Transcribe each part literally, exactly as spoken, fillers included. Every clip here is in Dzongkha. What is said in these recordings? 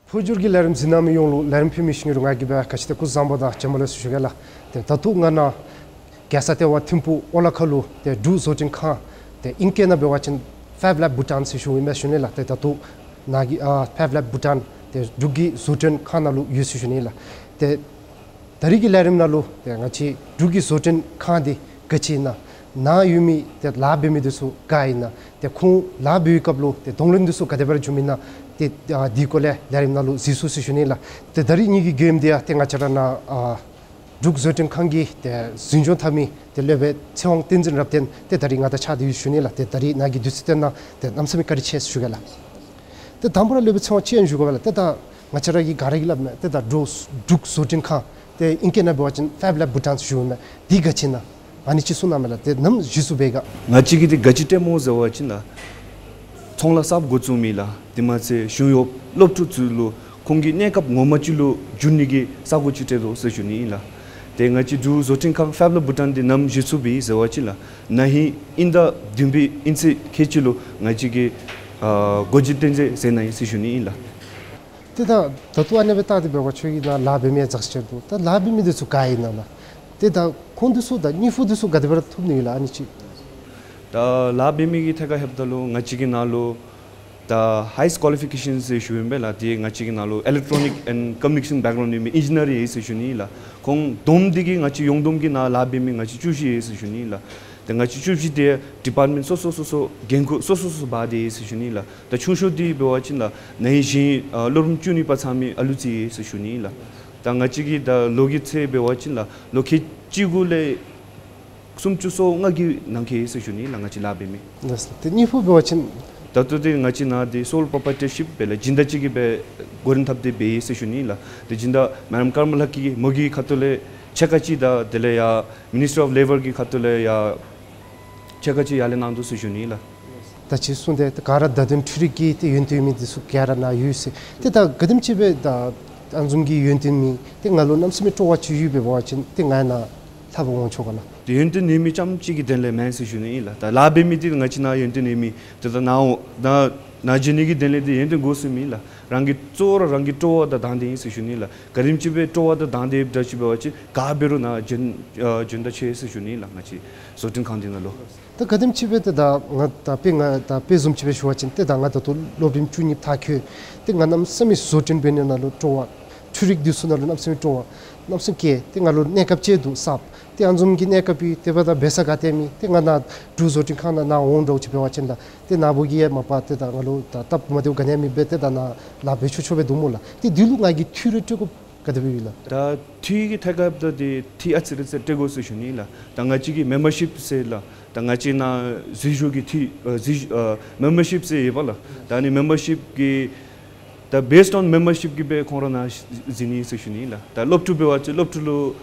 འཕོ་འགྱུར་གྱི་ལས་རིམ་གཟིགས་གནང་མི་ཡོངས་ལུ་ལས་རིམ་ཕུལ་མི་ཞིང་རུ་ང་གིས་སྦེ་ག་ཅི་ཏེ་སྐུ་གཟུགས་བཟང་པོ་དང་བྱོན་པ་ལེགས་སོ་ཞུ་གེ་ལགས། ཏེ་ད་ལྟོ་ང་ནཱ་རྒྱལ་ས་ལྟེ་བ་ཐིམ་ཕུག་ཨོ་ལ་ཁ་ལུ་ཏེ་འབྲུག་བཟོ་སྐྲུན་ཁང་ཏེ་ཨིང་སྐད་ནང་འབད་བ་ཅིན་Fab Lab Bhutan ཟེར་ཞུཝ་ཨིན་མས་ཞུ་ནི་ལགས། ཏེ་ད་ལྟོ་ནཱ་གི་ཨ་Fab Lab Bhutan ཏེ་འབྲུག་གི་བཟོ་སྐྲུན་ཁང་ནང་ལུ་ཡོད་ཟེར་ཞུ་ནི་ལགས། ཏེ་ད་རིས་ཀྱི་ལས་རིམ་ནང་ལུ་ཏེ་ང་བཅས་འབྲུག་གི་བཟོ་སྐྲུན་ཁང་འདི་ག་ཅི་ཨིན་ན། ནཱ་ཡོད་མི་ཏེ་ལཱ་འབད་མི་འདི་ཚུ་ག་ཨིན་ན། ཏེ་ཁོང་ལཱ་འབད་བའི་སྐབས་ལུ་ཏེ་གདོང་ལེན་འདི་ཚུ་ག་དེ་སྦེ་ར་བྱུངམ་ཨིན་ན། ཏེ་ཨ་དེའི་སྐོར་ལས་ལས་རིམ་ནང་ལུ་གཟིགས་ཚུགས་ཟེར་ཞུ་ནི་ལགས། ཏེ་ད་རིས་ངེ་གི་མགྱོནམ་འདི་ཡང་ཏེ་ང་བཅས་ར་ནཱ་ཨ་འབྲུག་བཟོ་སྐྲུན་ཁང་གི་ཏེ་འཛིན་སྐྱོང་འཐབ་མི་ཏེ་སློབ་དཔོན་ཚེ་དབང་བསྟན་འཛིན་རབ་བརྟན་ཏེ་ད་རིས་ང་དང་གཅིག་ཁར་ཏེ་ཡོད་ཞུ་ནི་ལགས། ཏེ་ད་རིས་ནཱ་གི་དུས་ཚོད་བཏོན་གནང་སྟེ་གནམ་མེད་ས་མེད་བཀའ་དྲིན་ཆེ་ཟེར་ཞུ་གེ་ལགས། ཏེ་དང་པ་ར་སློབ་དཔོན་ཚེ་དབང་ཅིག་ཡང་ཞུ་དགོ་པས་ལགས། ཏེ་ད་ང་བཅས་ར་གིས་ག་ར་གིས་སླབ་མས། ཏེ་ད་འབྲུག་འབྲུག་བཟོ་སྐྲུན་ཁང་ཏེ་ཨིང་སྐད་ནང་འབད་བ་ཅིན་Fab Lab Bhutan ཟེར་ཞུཝ་ཨིན་མས། འདི་ག་ཅི་ཨིན་ན། ཨ་ནི་ཅིག་གསུང་གནང་མས་ལགས། ཏེ་ནམ་གཞི་བཙུགས་འབད་ག། ང་བཅས་ཀྱིས་འདི་ག་ཅི་སྤྲོདཔ་སྨོ་ཟེར་བ་ཅིན་ལགས། ཚོང་ལཱ་གསརཔ་འགོ་བཙུགས་མི་ལགས། དེ་མ་ཚད་གཞུང་གཡོགཔ་སློབ་ཕྲུག་ཚུ་ལུ་ཁོང་གི་གནས་སྐབས་ངོ་མ་ཅིག་ལུ་འགྱུར་ནི་གི་ས་གོ་ཅིག་སྤྲོད་དོ་ཟེར་ཞུ་ནི་ཨིན་ལགས། ཏེ་ང་བཅས་འབྲུག་བཟོ་སྐྲུན་ཁང་Fab Lab Bhutan འདི་ནམ་གཞི་བཙུགས་འབད་ཟེར་བ་ཅིན་ལགས། ན་ཧིང་དབྱིན་ཟླ་བདུན་པའི་དབྱིན་ཚེས་ཁལ་གཅིག་ལུ་ང་བཅས་ཀྱིས་ཨ་སྒོ་འབྱེད་རྟེན་རྫས་མཛད་གནང་ཡི་ཟེར་ཞུ་ནི་ཨིན་ལགས། ཏེ་ད་ད་ལྟོ་ཨ་ནི་སྦེ་བལྟ་སྟེ་འབད་བ་ཅིན་ཁྱོད་ཀྱིས་ནཱ་ལཱ་འབད་མི་ཡང་ཙག་ཙིག་འདུག། ད་ལཱ་འབད་མི་འདི་ཚུ་ག་ཨིན་ན་ལགས། ཏེ་ད་ཁོང་འདི་ཚུ་ད་དངུལ་ཕོགས་འདི་ཚུ་ག་དེ་སྦེ་ར་ཐོབ་ནི་ཨིན་ལགས། ཨ་ནི་ཅིག། ད་ལཱ་འབད་མི་གི་ཐད་ཁར་ལྷོདཔ་ད་ལུ་ང་བཅས་ཀྱི་ནང་ལུ་ད་highest qualification ཟེར་ཞུཝ་ཨིན་པས་ལགས། ཏེ་ང་བཅས་ཀྱི་ནང་ལུ་electronic and communication background ཡོད་མི་ཨིན་ཇི་ནིར་ཡོད་ཟེར་ཞུ་ནི་ལགས། ཁོང་བསྡོམས་འདི་གིས་ང་བཅས་ཡོངས་བསྡོམས་ཀྱི་ནང་ལཱ་འབད་མི་ང་བཅས་བཅུ་བཞི་ཡོད་ཟེར་ཞུ་ནི་ལགས། ཏེ་ང་བཅས་བཅུ་བཞི་འདི་ཌི་པཱརཊ་མེནཊ་སོ་སོ་སོ་སོ་འགན་ཁུར་སོ་སོ་སོ་སོ་འབག་སྟེ་ཡོད་ཟེར་ཞུ་ནི་ལགས། ད་ཆུང་ཤོས་འདི་འབད་བ་ཅིན་ལགས་ན་ཧིང་གཞེས་ཨ་སློབ་རིམ་བཅུ་གཉིས་པ་ཚང་མི་ཨ་ལུ་ཅིག་ཡོད་ཟེར་ཞུ་ནི་ལགས། ད་ང་བཅས་ཀྱི་ད་ལོ་གི་ཚད་འབད་བ་ཅིན་ལགས་ལོ་ཁལ་གཅིག་དགུ་ལས་སུམ་ཅུ་སོ་ལྔ་གི་ནང་འཁོད་ཡོད་ཟེར་ཞུ་ནི་ལགས། ང་བཅས་ལཱ་འབད་མི། ལགས་སོ། ཏེ་དངུལ་ཕོགས་འབད་བ་ཅིན། ད་ལྟོ་འདི་ང་བཅས་ནཱ་འདི་sole proprietorship སྦེ་ལགས་སྦྱིན་བདག་ཅིག་གིས་སྦེ་འགོ་འདྲེན་འཐབ་སྟེ་འབད་ཡི་ཟེར་ཞུ་ནི་ལགས། ཏེ་སྦྱིན་བདག་མེ་ཌམ་ཀརྨ་ལགས་ཀྱིས་མོ་གི་ཁ་ཐུག་ལས་ཕྱེད་ཀ་ཅིག་དང་དེ་ལས་ཡར་Ministry of Labour གི་ཁ་ཐུག་ལས་ཡར་ཕྱེད་ཀ་ཅིག་ཡར་ལེན་གནང་དོ་ཟེར་ཞུ་ནི་ལགས། ད་ཅི་གསུངས་ཏེ་ད་ག་ར་བརྡ་དོན་འཕྲུལ་རིག་གི་ཏེ་ཡོན་ཏན་ཡོད་མི་འདི་ཚུ་ག་ར་ནཱ་ཡོད་ཟེར། ཏེ་ད་ག་དེམ་ཅིག་སྦེ་ད་ཨ་ནི་བཟུམ་གྱི་ཡོན་ཏན་མི་ཏེ་ང་ལུ་གནམ་མེད་ས་མེད་སྤྲོ་བ་ཅིག་ཡོད་པའི་འབད་བ་ཅིན་ཏེ་ང་ནཱ་ལྷབ་འོང་ཆོག་ག་ལགས། ཏེ་ཡོན་ཏན་ཡོད་མི་རྐྱངམ་ཅིག་གི་དོན་ལས་མེན་ཟེར་ཞུ་ནི་ཨིན་ལགས། ད་ལཱ་འབད་མི་འདི་ང་བཅས་ནཱ་ཡོན་ཏན་ཡོད་མི་ཏེ་ད་ནཱ་འོང་ནཱ་ནཱ་འབྱོན་ནི་གི་དོན་ལས་འདི་ཡོན་ཏན་དགོ་ཟེར་མེན་ལགས། རང་གི་གཙོ་བོ་ར་རང་གི་སྤྲོ་བ་དང་དང་འདོད་ཨིན་ཟེར་ཞུ་ནི་ལགས། ག་དེམ་ཅིག་སྦེ་སྤྲོ་བ་དང་དང་འདོད་འདྲ་ཅིག་འབད་བ་ཅིན་ག་འབད་རུང་ནཱ་འབྱོན་ཨ་འབྱོན་ད་ཆེ་ཟེར་ཞུ་ནི་ལགས། ང་བཅས་བཟོ་སྐྲུན་ཁང་འདི་ནང་ལུ། ད་ག་དེམ་ཅིག་སྦེ་ཏེ་ད་ང་ད་དཔེ་ང་ད་དཔེ་བཟུམ་ཅིག་སྦེ་ཞུ་བ་ཅིན་ཏེ་ད་ང་ད་ལྟོ་སློབ་རིམ་བཅུ་གཉིས་མཐར་འཁྱོལ། ཏེ་ང་གནམ་མེད་ས་མེད་བཟོ་སྐྲུན་འབད་ནི་ནང་ལུ་སྤྲོ་བ། འཕྲུལ་རིག་འདི་ཚུ་ནང་ལུ་གནམ་མེད་ས་མེད་སྤྲོ་བ་གནམ་མེད་ས་མེད་སྐྱེས། ཏེ་ང་ལུ་གནས་སྐབས་ཅིག་འདུག་གསརཔ། ཏེ་ཨ་ནི་བཟུམ་གྱི་གནས་སྐབས་ཡོད། དེ་འབདཝ་ད་འབད་ས་ག་ཏེ་མེད། ཏེ་ང་ནཱ་འབྲུག་བཟོ་སྐྲུན་ཁང་ནང་ནཱ་འོང་འདྲཝ་ཅིག་འབད་བ་ཅིན་ལགས་ཏེ་ནཱ་བུ་གིས་ཡང་མ་པ་ཏེ་ད་ང་ལུ་ད་སྟབས་མ་བདེཝ་ག་ནི་ཡང་མེད་པས། ཏེ་ད་ནཱ་ལཱ་འབད་ཆོག་ཆོག་སྦེ་འདུག་སྨོ་ལགས། ཏེ་འདི་ལུ་ང་གིས་འཐུས་རེ་སྤྲོད་དགོཔ་ག་དེ་སྦེ་ཡོད་ལགས། ད་འཐུས་ཀྱི་ཐད་ཁར་ད་འདི་འཐུས་ཨ་ཙི་རེ་ཙི་སྤྲོད་དགོ་ཟེར་ཞུ་ནི་ལགས། ད་ང་བཅས་ཀྱི་མེམ་བར་ཤིཔ་ཟེར་ལགས། ད་ང་བཅས་ནཱ་འཛུལ་ཞུགས་ཀྱི་འཐུས་ཨ་འཛུལ་ཨ་མེམ་བར་ཤིཔ་ཟེར་ཡོད་པས་ལགས། ད་ཨ་ནི་མེམ་བར་ཤིཔ་ཀྱི་ད་based on membership གི་སྦེ་ཁོང་ར་ནཱ་འཛུལ་ནི་ཟེར་ཞུ་ནི་ལགས། ད་སློབ་ཕྲུག་འབད་བ་ཅིན་སློབ་ཕྲུག་ལུ་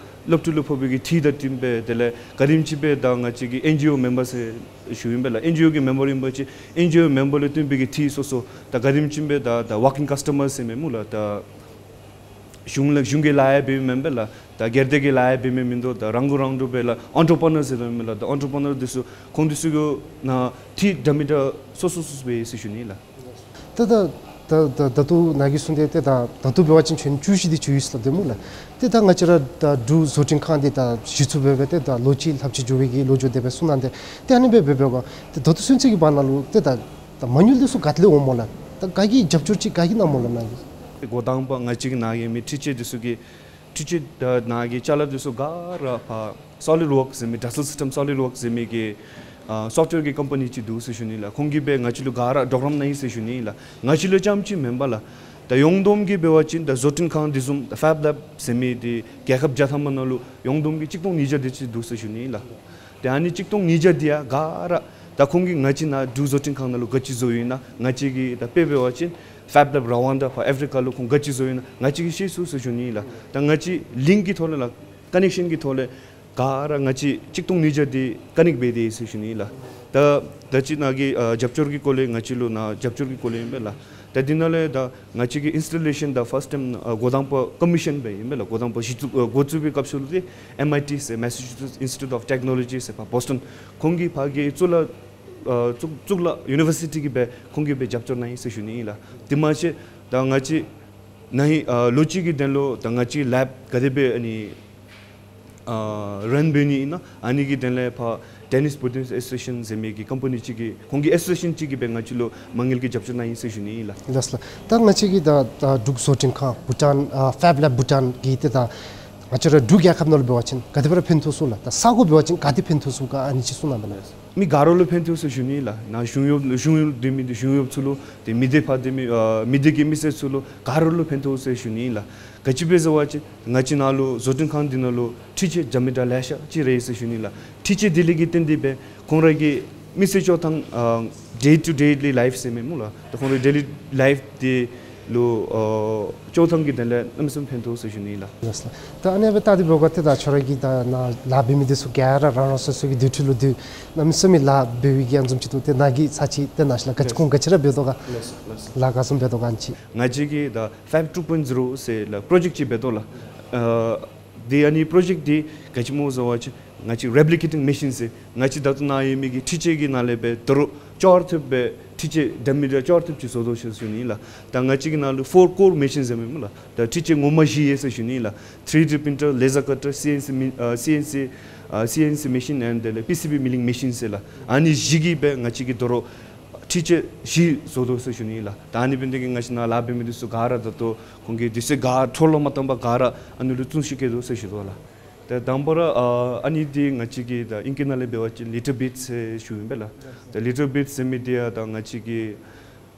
སློབ་ཕྲུག་ལུ་ཕོག་པའི་གི་འཐུས་དང་བསྟུན་སྦེ་དེ་ལས་ག་དེམ་ཅིག་སྦེ་ད་ང་བཅས་ཀྱི་ཨེན་ཇི་ཨོ་མེམ་བར་ཟེར་ཞུཝ་ཨིན་པས་ལགས། ཨེན་ཇི་ཨོ་གི་མེམ་བར་ཨིན་པ་ཅིན་ཨེན་ཇི་ཨོ་མེམ་བར་ལུ་བསྟུན་པའི་གི་འཐུས་སོ་སོ། ད་ག་དེམ་ཅིག་སྦེ་ད་ད་ཝར་ཀིང་ཀཱས་ཊོ་མར་ཟེར་མི་སྨོ་ལགས། ད་གཞུང་ལས་གཞུང་གི་ལཱ་ཡང་འབད་མི་མེན་པས་ལགས། ད་སྒེར་སྡེ་གི་ལཱ་ཡང་འབད་མི་མིན་འདུག། ད་རང་གུ་རང་འདྲོངས་སྦེ་ལགས་ཨེན་ཊར་པི་རི་ནར་ཟེར་དོ་མེན་ལགས། ད་ཨེན་ཊར་པི་རི་ནར་འདི་ཚུ་ཁོང་འདི་ཚུ་གུ་ནཱ་འཐུས་འདྲ་མི་འདྲ་སོ་སོ་སོ་སོ་སྦེ་ཡོད་ཟེར་ཞུ་ནི་ལགས། ཏེ་ད་ད་ད་ད་ལྟོ་ནཱ་གིས་གསུངས་ཏེ་ཏེ་ད་ད་ལྟོ་འབད་བ་ཅིན་ཁྱོད་བཅུ་བཞི་འདི་ཚུད་ཡོད་ཟེར་སླབ་དེས་སྨོ་ལགས། ཏེ་ད་ང་བཅས་ར་ད་འབྲུག་བཟོ་སྐྲུན་ཁང་འདི་ད་གཞི་བཙུགས་འབད་འབད་ཏེ་ད་ལོ་གཅིག་ལྷགཔ་ཅིག་འགྱོ་བའི་གི་ལོ་རྒྱུས་དེ་སྦེ་གསུངས་གནང་སྟེ། ཏེ་ཨ་ནི་སྦེ་འབད་འབདཝ་ད་ད་ལྟོ་ཚུན་ཚོད་ཀྱི་བར་ན་ལུ་ཏེ་ད་ད་མ་དངུལ་འདི་ཚུ་ག་ཏེ་ལས་འོངམ་སྨོ་ལགས། ད་ག་གིས་རྒྱབ་སྐྱོར་ཅིག་ག་གིས་གནངམ་སྨོ་ལགས་ནཱ་གི། འགོ་དང་པ་ང་བཅས་ཀྱི་ནཱ་གི་མི་འཕྲུལ་ཆས་འདི་ཚུ་གི་འཕྲུལ་ཆས་ད་ནཱ་གི་ཅ་ལ་འདི་ཚུ་ག་ར་ཕར་སོ་ལིཌ་ཝརཀསི་ཟེར་མི་Dassault Systèmes SolidWorks ཟེར་མི་གི་ཨ་སོཕཊ་ཝེར་གི་ཀམ་པ་ནི་ཅིག་འདུག་ཟེར་ཞུ་ནི་ལགས། ཁོང་གིས་སྦེ་ང་བཅས་ལུ་ག་ར་གྲོགས་རམ་གནང་ཡི་ཟེར་ཞུ་ནི་ལགས། ང་བཅས་ལུ་རྐྱངམ་ཅིག་མེན་པས་ལགས། ད་ཡོངས་བསྡོམས་ཀྱིས་འབད་བ་ཅིན་ད་བཟོ་སྐྲུན་ཁང་འདི་བཟུམ་ད་Fab Lab ཟེར་མི་འདི་རྒྱལ་ཁབ་བརྒྱ་ཐམ་པ་ནང་ལུ་ཡོངས་བསྡོམས་ཀྱིས་གཅིག་སྟོང་ཉིས་བརྒྱ་དེ་ཅིག་འདུག་ཟེར་ཞུ་ནི་ལགས། ཏེ་ཨ་ནི་གཅིག་སྟོང་ཉིས་བརྒྱ་འདི་ཡང་ག་ར་ད་ཁོང་གིས་ང་བཅས་ནཱ་འབྲུག་བཟོ་སྐྲུན་ཁང་ནང་ལུ་ག་ཅི་བཟོ་ཡི་ན། ང་བཅས་ཀྱིས་ད་དཔེ་འབད་བ་ཅིན་Fab Lab Rwanda ཕར་ཨེཕ་རི་ཀ་ལུ་ཁོང་ག་ཅི་བཟོ་ཡི་ན་ང་བཅས་ཀྱིས་ཤེས་ཚུགས་ཟེར་ཞུ་ནི་ལགས། ད་ང་བཅས་ལིངཀ་གི་ཐོག་ལས་ལགས་ཀ་ནེག་ཤཱན་གྱི་ཐོག་ལས་ག་ར་ང་བཅས་གཅིག་སྟོང་ཉིས་བརྒྱ་འདི་ཀ་ནེཀཊ་འབད་དེ་ཡོད་ཟེར་ཞུ་ནི་ལགས། ད་ད་ཅི་ནཱ་གི་ཨ་རྒྱབ་སྐྱོར་གྱི་སྐོར་ལས་ང་བཅས་ལུ་ནཱ་རྒྱབ་སྐྱོར་གྱི་སྐོར་ལས་ཨིན་པས་ལགས། ད་འདི་ནང་ལས་ད་ང་བཅས་ཀྱིས་ཨིནསི་ཊ་ལེ་ཤཱན་ད་ཕརསཊ་ཊའིམ་ཨ་འགོ་དང་པ་ཀོ་མི་ཤཱན་འབད་ཨིན་པས་ལགས། འགོ་དང་པ་གཞི་བཙུགས་ཨ་འགོ་བཙུགས་པའི་སྐབས་སུ་ལུ་ཏེ་ཨེམ་ཨའི་ཊི་ཟེར་Massachusetts Institute of Technology ཟེར་ཕར་བོསི་ཊོན་ཁོང་གིས་ཕར་གྱི་གཙུག་ལག་ཨ་གཙུག་གཙུག་ལག་ཡུ་ནི་བར་སི་ཊི་གིས་སྦེ་ཁོང་གིས་སྦེ་རྒྱབ་སྐྱོར་གནང་ཡི་ཟེར་ཞུ་ནི་ཨིན་ལགས། དེ་མ་ཚད་ད་ང་བཅས་ ནཱ་ཨ་ལོ་གཅིག་གི་དོན་ལུ་ད་ང་བཅས་ལེབ་ག་དེ་སྦེ་ཨ་ནི་ཨ་རན་འབད་ནི་ཨིན་ན། ཨ་ནི་གི་དོན་ལས་ཕར་Danish Buddhist Association ཟེར་མི་གི་ཀམ་པ་ནི་ཅིག་གིས་ཁོང་གི་ཨེ་སོ་སི་ཨེ་ཤཱན་ཅིག་གིས་སྦེ་ང་བཅས་ལུ་མ་དངུལ་གྱི་རྒྱབ་སྐྱོར་གནང་ཡི་ཟེར་ཞུ་ནི་ཨིན་ལགས། ལགས་ལགས། ད་ང་བཅས་ཀྱི་ད་ད་འབྲུག་བཟོ་སྐྲུན་ཁང་བྷུ་ཊཱན་ཨ་ཕེབ་ལེབ་བྷུ་ཊཱན་གི་ཏེ་ད་ང་བཅས་ར་འབྲུག་རྒྱལ་ཁབ་ནང་ལུ་འབད་བ་ཅིན་ག་དེ་སྦེ་ར་ཕན་ཐོགས་ཚུགས་ལགས། ད་ས་གོ་འབད་བ་ཅིན་ག་ཏེ་ཕན་ཐོགས་ཚུགས་ག་ཨ་ནི་ཅིག་གསུང་གནང་མས་ལགས། མི་ག་ར་ལུ་ཕན་ཐོགས་ཟེར་ཞུ་ནི་ལགས། ནཱ་གཞུང་གཡོག་གཞུང་གཡོག་སྡོད་མི་སྡོད་གཞུང་གཡོགཔ་ཚུ་ལུ་ཏེ་མི་སྡེ་ཕར་སྡོད་མི་ཨ་མི་སྡེ་གི་མི་སེར་ཚུ་ལུ་ག་ར་ལུ་ཕན་ཐོགས་ཟེར་ཞུ་ནི་ལགས། ག་ཅི་སྦེ་ཟེར་བ་ཅིན་ང་བཅས་ནཱ་ལུ་བཟོ་སྐྲུན་ཁང་འདི་ནང་ལུ་འཕྲུལ་ཆས་རྒྱ་མི་དང་ལེ་ཤ་ཅིག་ར་ཡོད་ཟེར་ཞུ་ནི་ལགས། འཕྲུལ་ཆས་དེ་ལས་ཀྱི་སྟེང་དེ་སྦེ་ཁོང་ར་གི་མི་ཚེ་སྐྱོང་ཐངས་ཨ་ཌེ་ཊུ་ཌེ་ལི་ལའིཕ་ཟེར་མི་སྨོ་ལགས། ད་ཁོང་རའི་ཌེ་ལི་ལའིཕ་དེ་ལུ་ཨ་སྐྱོང་ཐངས་ཀྱི་དོན་ལས་གནམ་མེད་ས་མེད་ཕན་ཐོགས་ཟེར་ཞུ་ནི་ལགས། ལགས་སོ། ད་ཨ་ནི་སྦེ་ད་དེ་འབདཝ་ད་ཏེ་ད་ཁྱོད་ར་གིས་ད་ནཱ་ལཱ་འབད་མི་འདི་ཚུ་ག་ར་རང་རང་སོ་སོ་གི་སྡོད་ཁྲི་ལུ་སྡོད་གནམ་མེད་ས་མེད་ལཱ་འབད་བའི་གི་ཨ་ནི་བཟུམ་ཅིག་འདུག། ཏེ་ནཱ་གི་ཚར་ཅིག་ཏེ་ནཱ་ཤིག་ལགས། ག་ཅི་ཁོང་ག་ཅི་ར་འབད་དོ་ག། ལགས་སོ་ལགས་སོ། ལཱ་ག་བཟུམ་འབད་དོ་ག་ཨ་ནི་ཅིག། ང་བཅས་ཀྱི་ད་ཕའིབ་ཊུ་པོའིནཊ་ཟི་རོ་ཟེར་ལགས་པྲོ་ཇེཀཊ་ཅིག་འབད་དོ་ལགས། ཨ་དེ་ཨ་ནི་པྲོ་ཇེཀཊ་དེ་ག་ཅི་སྨོ་ཟེར་བ་ཅིན་ང་བཅས་རེབ་ལི་ཀེ་ཊིང་མེ་ཤིན་ཟེར་ང་བཅས་ད་ལྟོ་ནཱ་ཡོད་མི་གི་འཕྲུལ་ཆས་ཀྱི་ནང་ལས་སྦེ་དོ་རུང་ལྕོགས་ཐེབས་སྦེ་འཕྲུལ་ཆས་འདྲ་མི་འདྲ་ལྕོགས་ཐེབས་ཅིག་བཟོ་དོ་ཟེར་ཞུ་ནི་ལགས། ད་ང་བཅས་ཀྱི་ནང་ལུ་ཕོར་ཀོར་མེ་ཤིན་ཟེར་མི་སྨོ་ལགས། ད་འཕྲུལ་ཆས་ངོ་མ་བཞི་ཡོད་ཟེར་ཞུ་ནི་ལགས། ཐི་རི་ཌི་པི་རིན་ཊར་ལེ་ཟར་ཀ་ཊར་སི་ཨེན་སི་མི་ཨ་སི་ཨེན་སི་ཨ་སི་ཨེན་སི་མེ་ཤིན་ཨེནཌ་དེ་ལས་པི་སི་བི་མི་ལིང་མེ་ཤིན་ཟེར་ལགས། ཨ་ནི་བཞི་གིས་སྦེ་ང་བཅས་ཀྱིས་དོ་རུང་འཕྲུལ་ཆས་བཞི་བཟོ་དོ་ཟེར་ཞུ་ནི་ལགས། ད་ཨ་ནི་འབད་ནི་དེ་གིས་ང་བཅས་ནཱ་ལཱ་འབད་མི་འདི་ཚུ་ག་ར་ད་ལྟོ་ཁོང་གིས་དུས་ཚོད་ག་འཕྲོ་བརླག་མ་བཏང་པར་ག་ར་ཨ་ནི་ལུ་བརྩོན་ཤུགས་བསྐྱེད་དོ་ཟེར་ཞུ་དོ་ལགས། ད་དང་པ་ར་ཨ་ཨ་ནི་འདི་ང་བཅས་ཀྱི་ད་ཨིང་སྐད་ནང་ལས་འབད་བ་ཅིན་ལི་ཊལ་བིཊ་ཟེར་ཞུཝ་ཨིན་པས་ལགས། ད་ལི་ཊལ་བིཊ་ཟེར་མི་འདི་ཡང་ད་ང་བཅས་ཀྱི་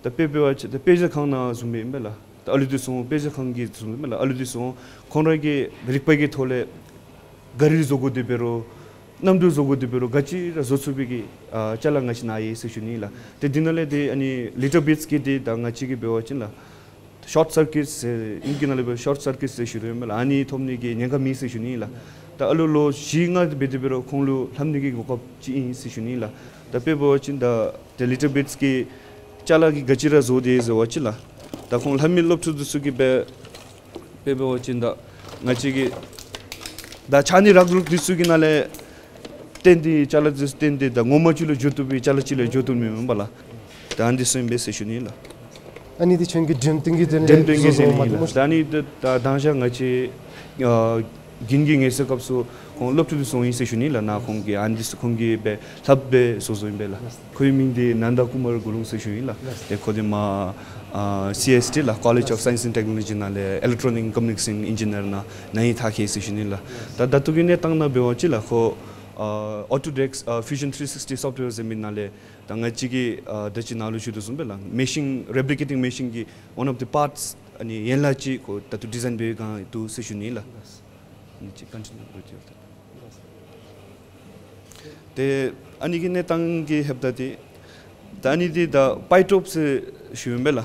ད་དཔེ་འབད་བ་ཅིན་ད་དཔེ་ཆ་ཁང་ནང་བཟུམ་སྦེ་ཨིན་པས་ལགས། ད་ཨ་ལུ་འདི་ཚུ་དཔེ་ཆ་ཁང་གི་བཟུམ་སྦེ་ཨིན་པས་ལགས། ཨ་ལུ་འདི་ཚུ་ཁོང་ར་གི་རིག་པ་གི་ཐོག་ལས་ག་རི་བཟོ་དགོ་དེ་འབད་རུང་གནམ་གྲུ་བཟོ་དགོ་དེ་འབད་རུང་ག་ཅི་ར་བཟོ་ཚུགས་པའི་གི་ཨ་ཅ་ལ་ང་བཅས་ནཱ་ཡོད་ཟེར་ཞུ་ནི་ལགས། ཏེ་འདི་ནང་ལས་ཏེ་ཨ་ནི་ལི་ཊལ་བིཊ་གི་འདི་ད་ང་བཅས་ཀྱིས་འབད་བ་ཅིན་ལགས་ཤོཊ་སར་ཀིཊ་ཟེར་ཨིང་སྐད་ནང་ལས་འབད་ཤོཊ་སར་ཀིཊ་ཟེར་ཞུ་རུང་ཨིན་པས་ལགས། ཨ་ནི་ཐོབ་ནི་གི་ཉེན་ཁ་མེད་ཟེར་ཞུ་ནི་ལགས། ད་ཨ་ལུ་ལོ་བཞི་ལྔ་འབད་དེ་འབད་རུང་ཁོང་ལུ་ལྷབ་ནི་གི་གོ་སྐབས་ཅིག་ཨིན་ཟེར་ཞུ་ནི་ལགས། ད་དཔེ་འབད་བ་ཅིན་ད་ཏེ་ལི་ཊལ་བིཊ་གི་ཅ་ལ་གིས་ག་ཅི་ར་བཟོ་དེས་ཟེར་བ་ཅིན་ལགས། ད་ཁོང་ལྷབ་མི་སློབ་ཕྲུག་འདི་ཚུ་གིས་འབད་དཔེ་འབད་བ་ཅིན་ད་ང་བཅས་ཀྱི་ད་ཕྱགས་སྙིགས་རག་རོག་འདི་ཚུ་གི་ནང་ལས་བཏོན་ཏེ་ཅ་ལ་འདི་ཚུ་བཏོན་ཏེ་ད་ངོ་མ་ཅིག་ལུ་འགྱུར་བཏུབ་པའི་ཅ་ལ་ཅིག་ལུ་འགྱུར་བཏུབ་མི་མེན་པ་ལགས། ད་ཨ་ནི་འདི་ཚུ་ཨིན་པས་ཟེར་ཞུ་ནི་ལགས། ཨ་ནི་འདི་ཁྱོད་ཀྱི་འགྲེམས་སྟོན་གྱི་དོན་ལས་འགྲེམས་སྟོན་གྱི་བཟོ་བཟོཝ་མ་གཏོགས་མ་ཤེས། ད་ཨ་ནི་འདི་ད་མདང་ཞག་ང་བཅས་ཨ་དགུན་གྱི་ངལ་གསོའི་སྐབས་སུ་ཁོང་སློབ་ཕྲུག་འདི་ཚུ་ཨིན་ཟེར་ཞུ་ནི་ལགས། ནཱ་ཁོང་གིས་ཨ་ནི་འདི་ཚུ་ཁོང་གིས་སྦེ་ལྷབ་སྦེ་བཟོ་བཟོཝ་ཨིན་པས་ལགས། ཁོའི་མིང་འདི་ནནྡ་ཀུ་མར་གུ་རུང་ཟེར་ཞུཝ་ཨིན་ལགས། ཏེ་ཁོ་འདི་མར་ཨ་སི་ཨེསི་ཊི་ལགས། College of Science and Technology ནང་ལས་Electronic Communication Engineer ནང་ནང་ཡང་མཐར་འཁྱོལ་ཡི་ཟེར་ཞུ་ནི་ལགས། ད་ད་ལྟོ་གི་གནས་སྟངས་ནང་འབད་བ་ཅིན་ལགས་ཁོ་ཨ་Autodesk ཨ་Fusion three sixty software ཟེར་མི་ནང་ལས་ད་ང་བཅས་ཀྱིས་ཨ་ད་ཅི་ནཱ་ལུ་ཞུ་དོ་བཟུམ་སྦེ་ལགས་མེ་ཤིན་རེབ་ལི་ཀེ་ཊིང་མེ་ཤིན་གྱི་one of the parts ཨ་ནི་ཡན་ལག་ཅིག་ཁོ་ད་ལྟོ་ཌི་ཛའིན་འབད་བའི་སྒང་འདུག་ཟེར་ཞུ་ནི་ལགས། ཨ་ནི་ཅིག་ཀོན་ཊི་ནིའུ་འབད་དེ་ཡོད། ཏེ་ཨ་ནི་གི་གནས་སྟངས་ཀྱི་ཧེབ་ད་ཏེ་ད་ཨ་ནི་འདི་ད་པའི་ཊོབ་ཟེར་ཞུཝ་ཨིན་པས་ལགས།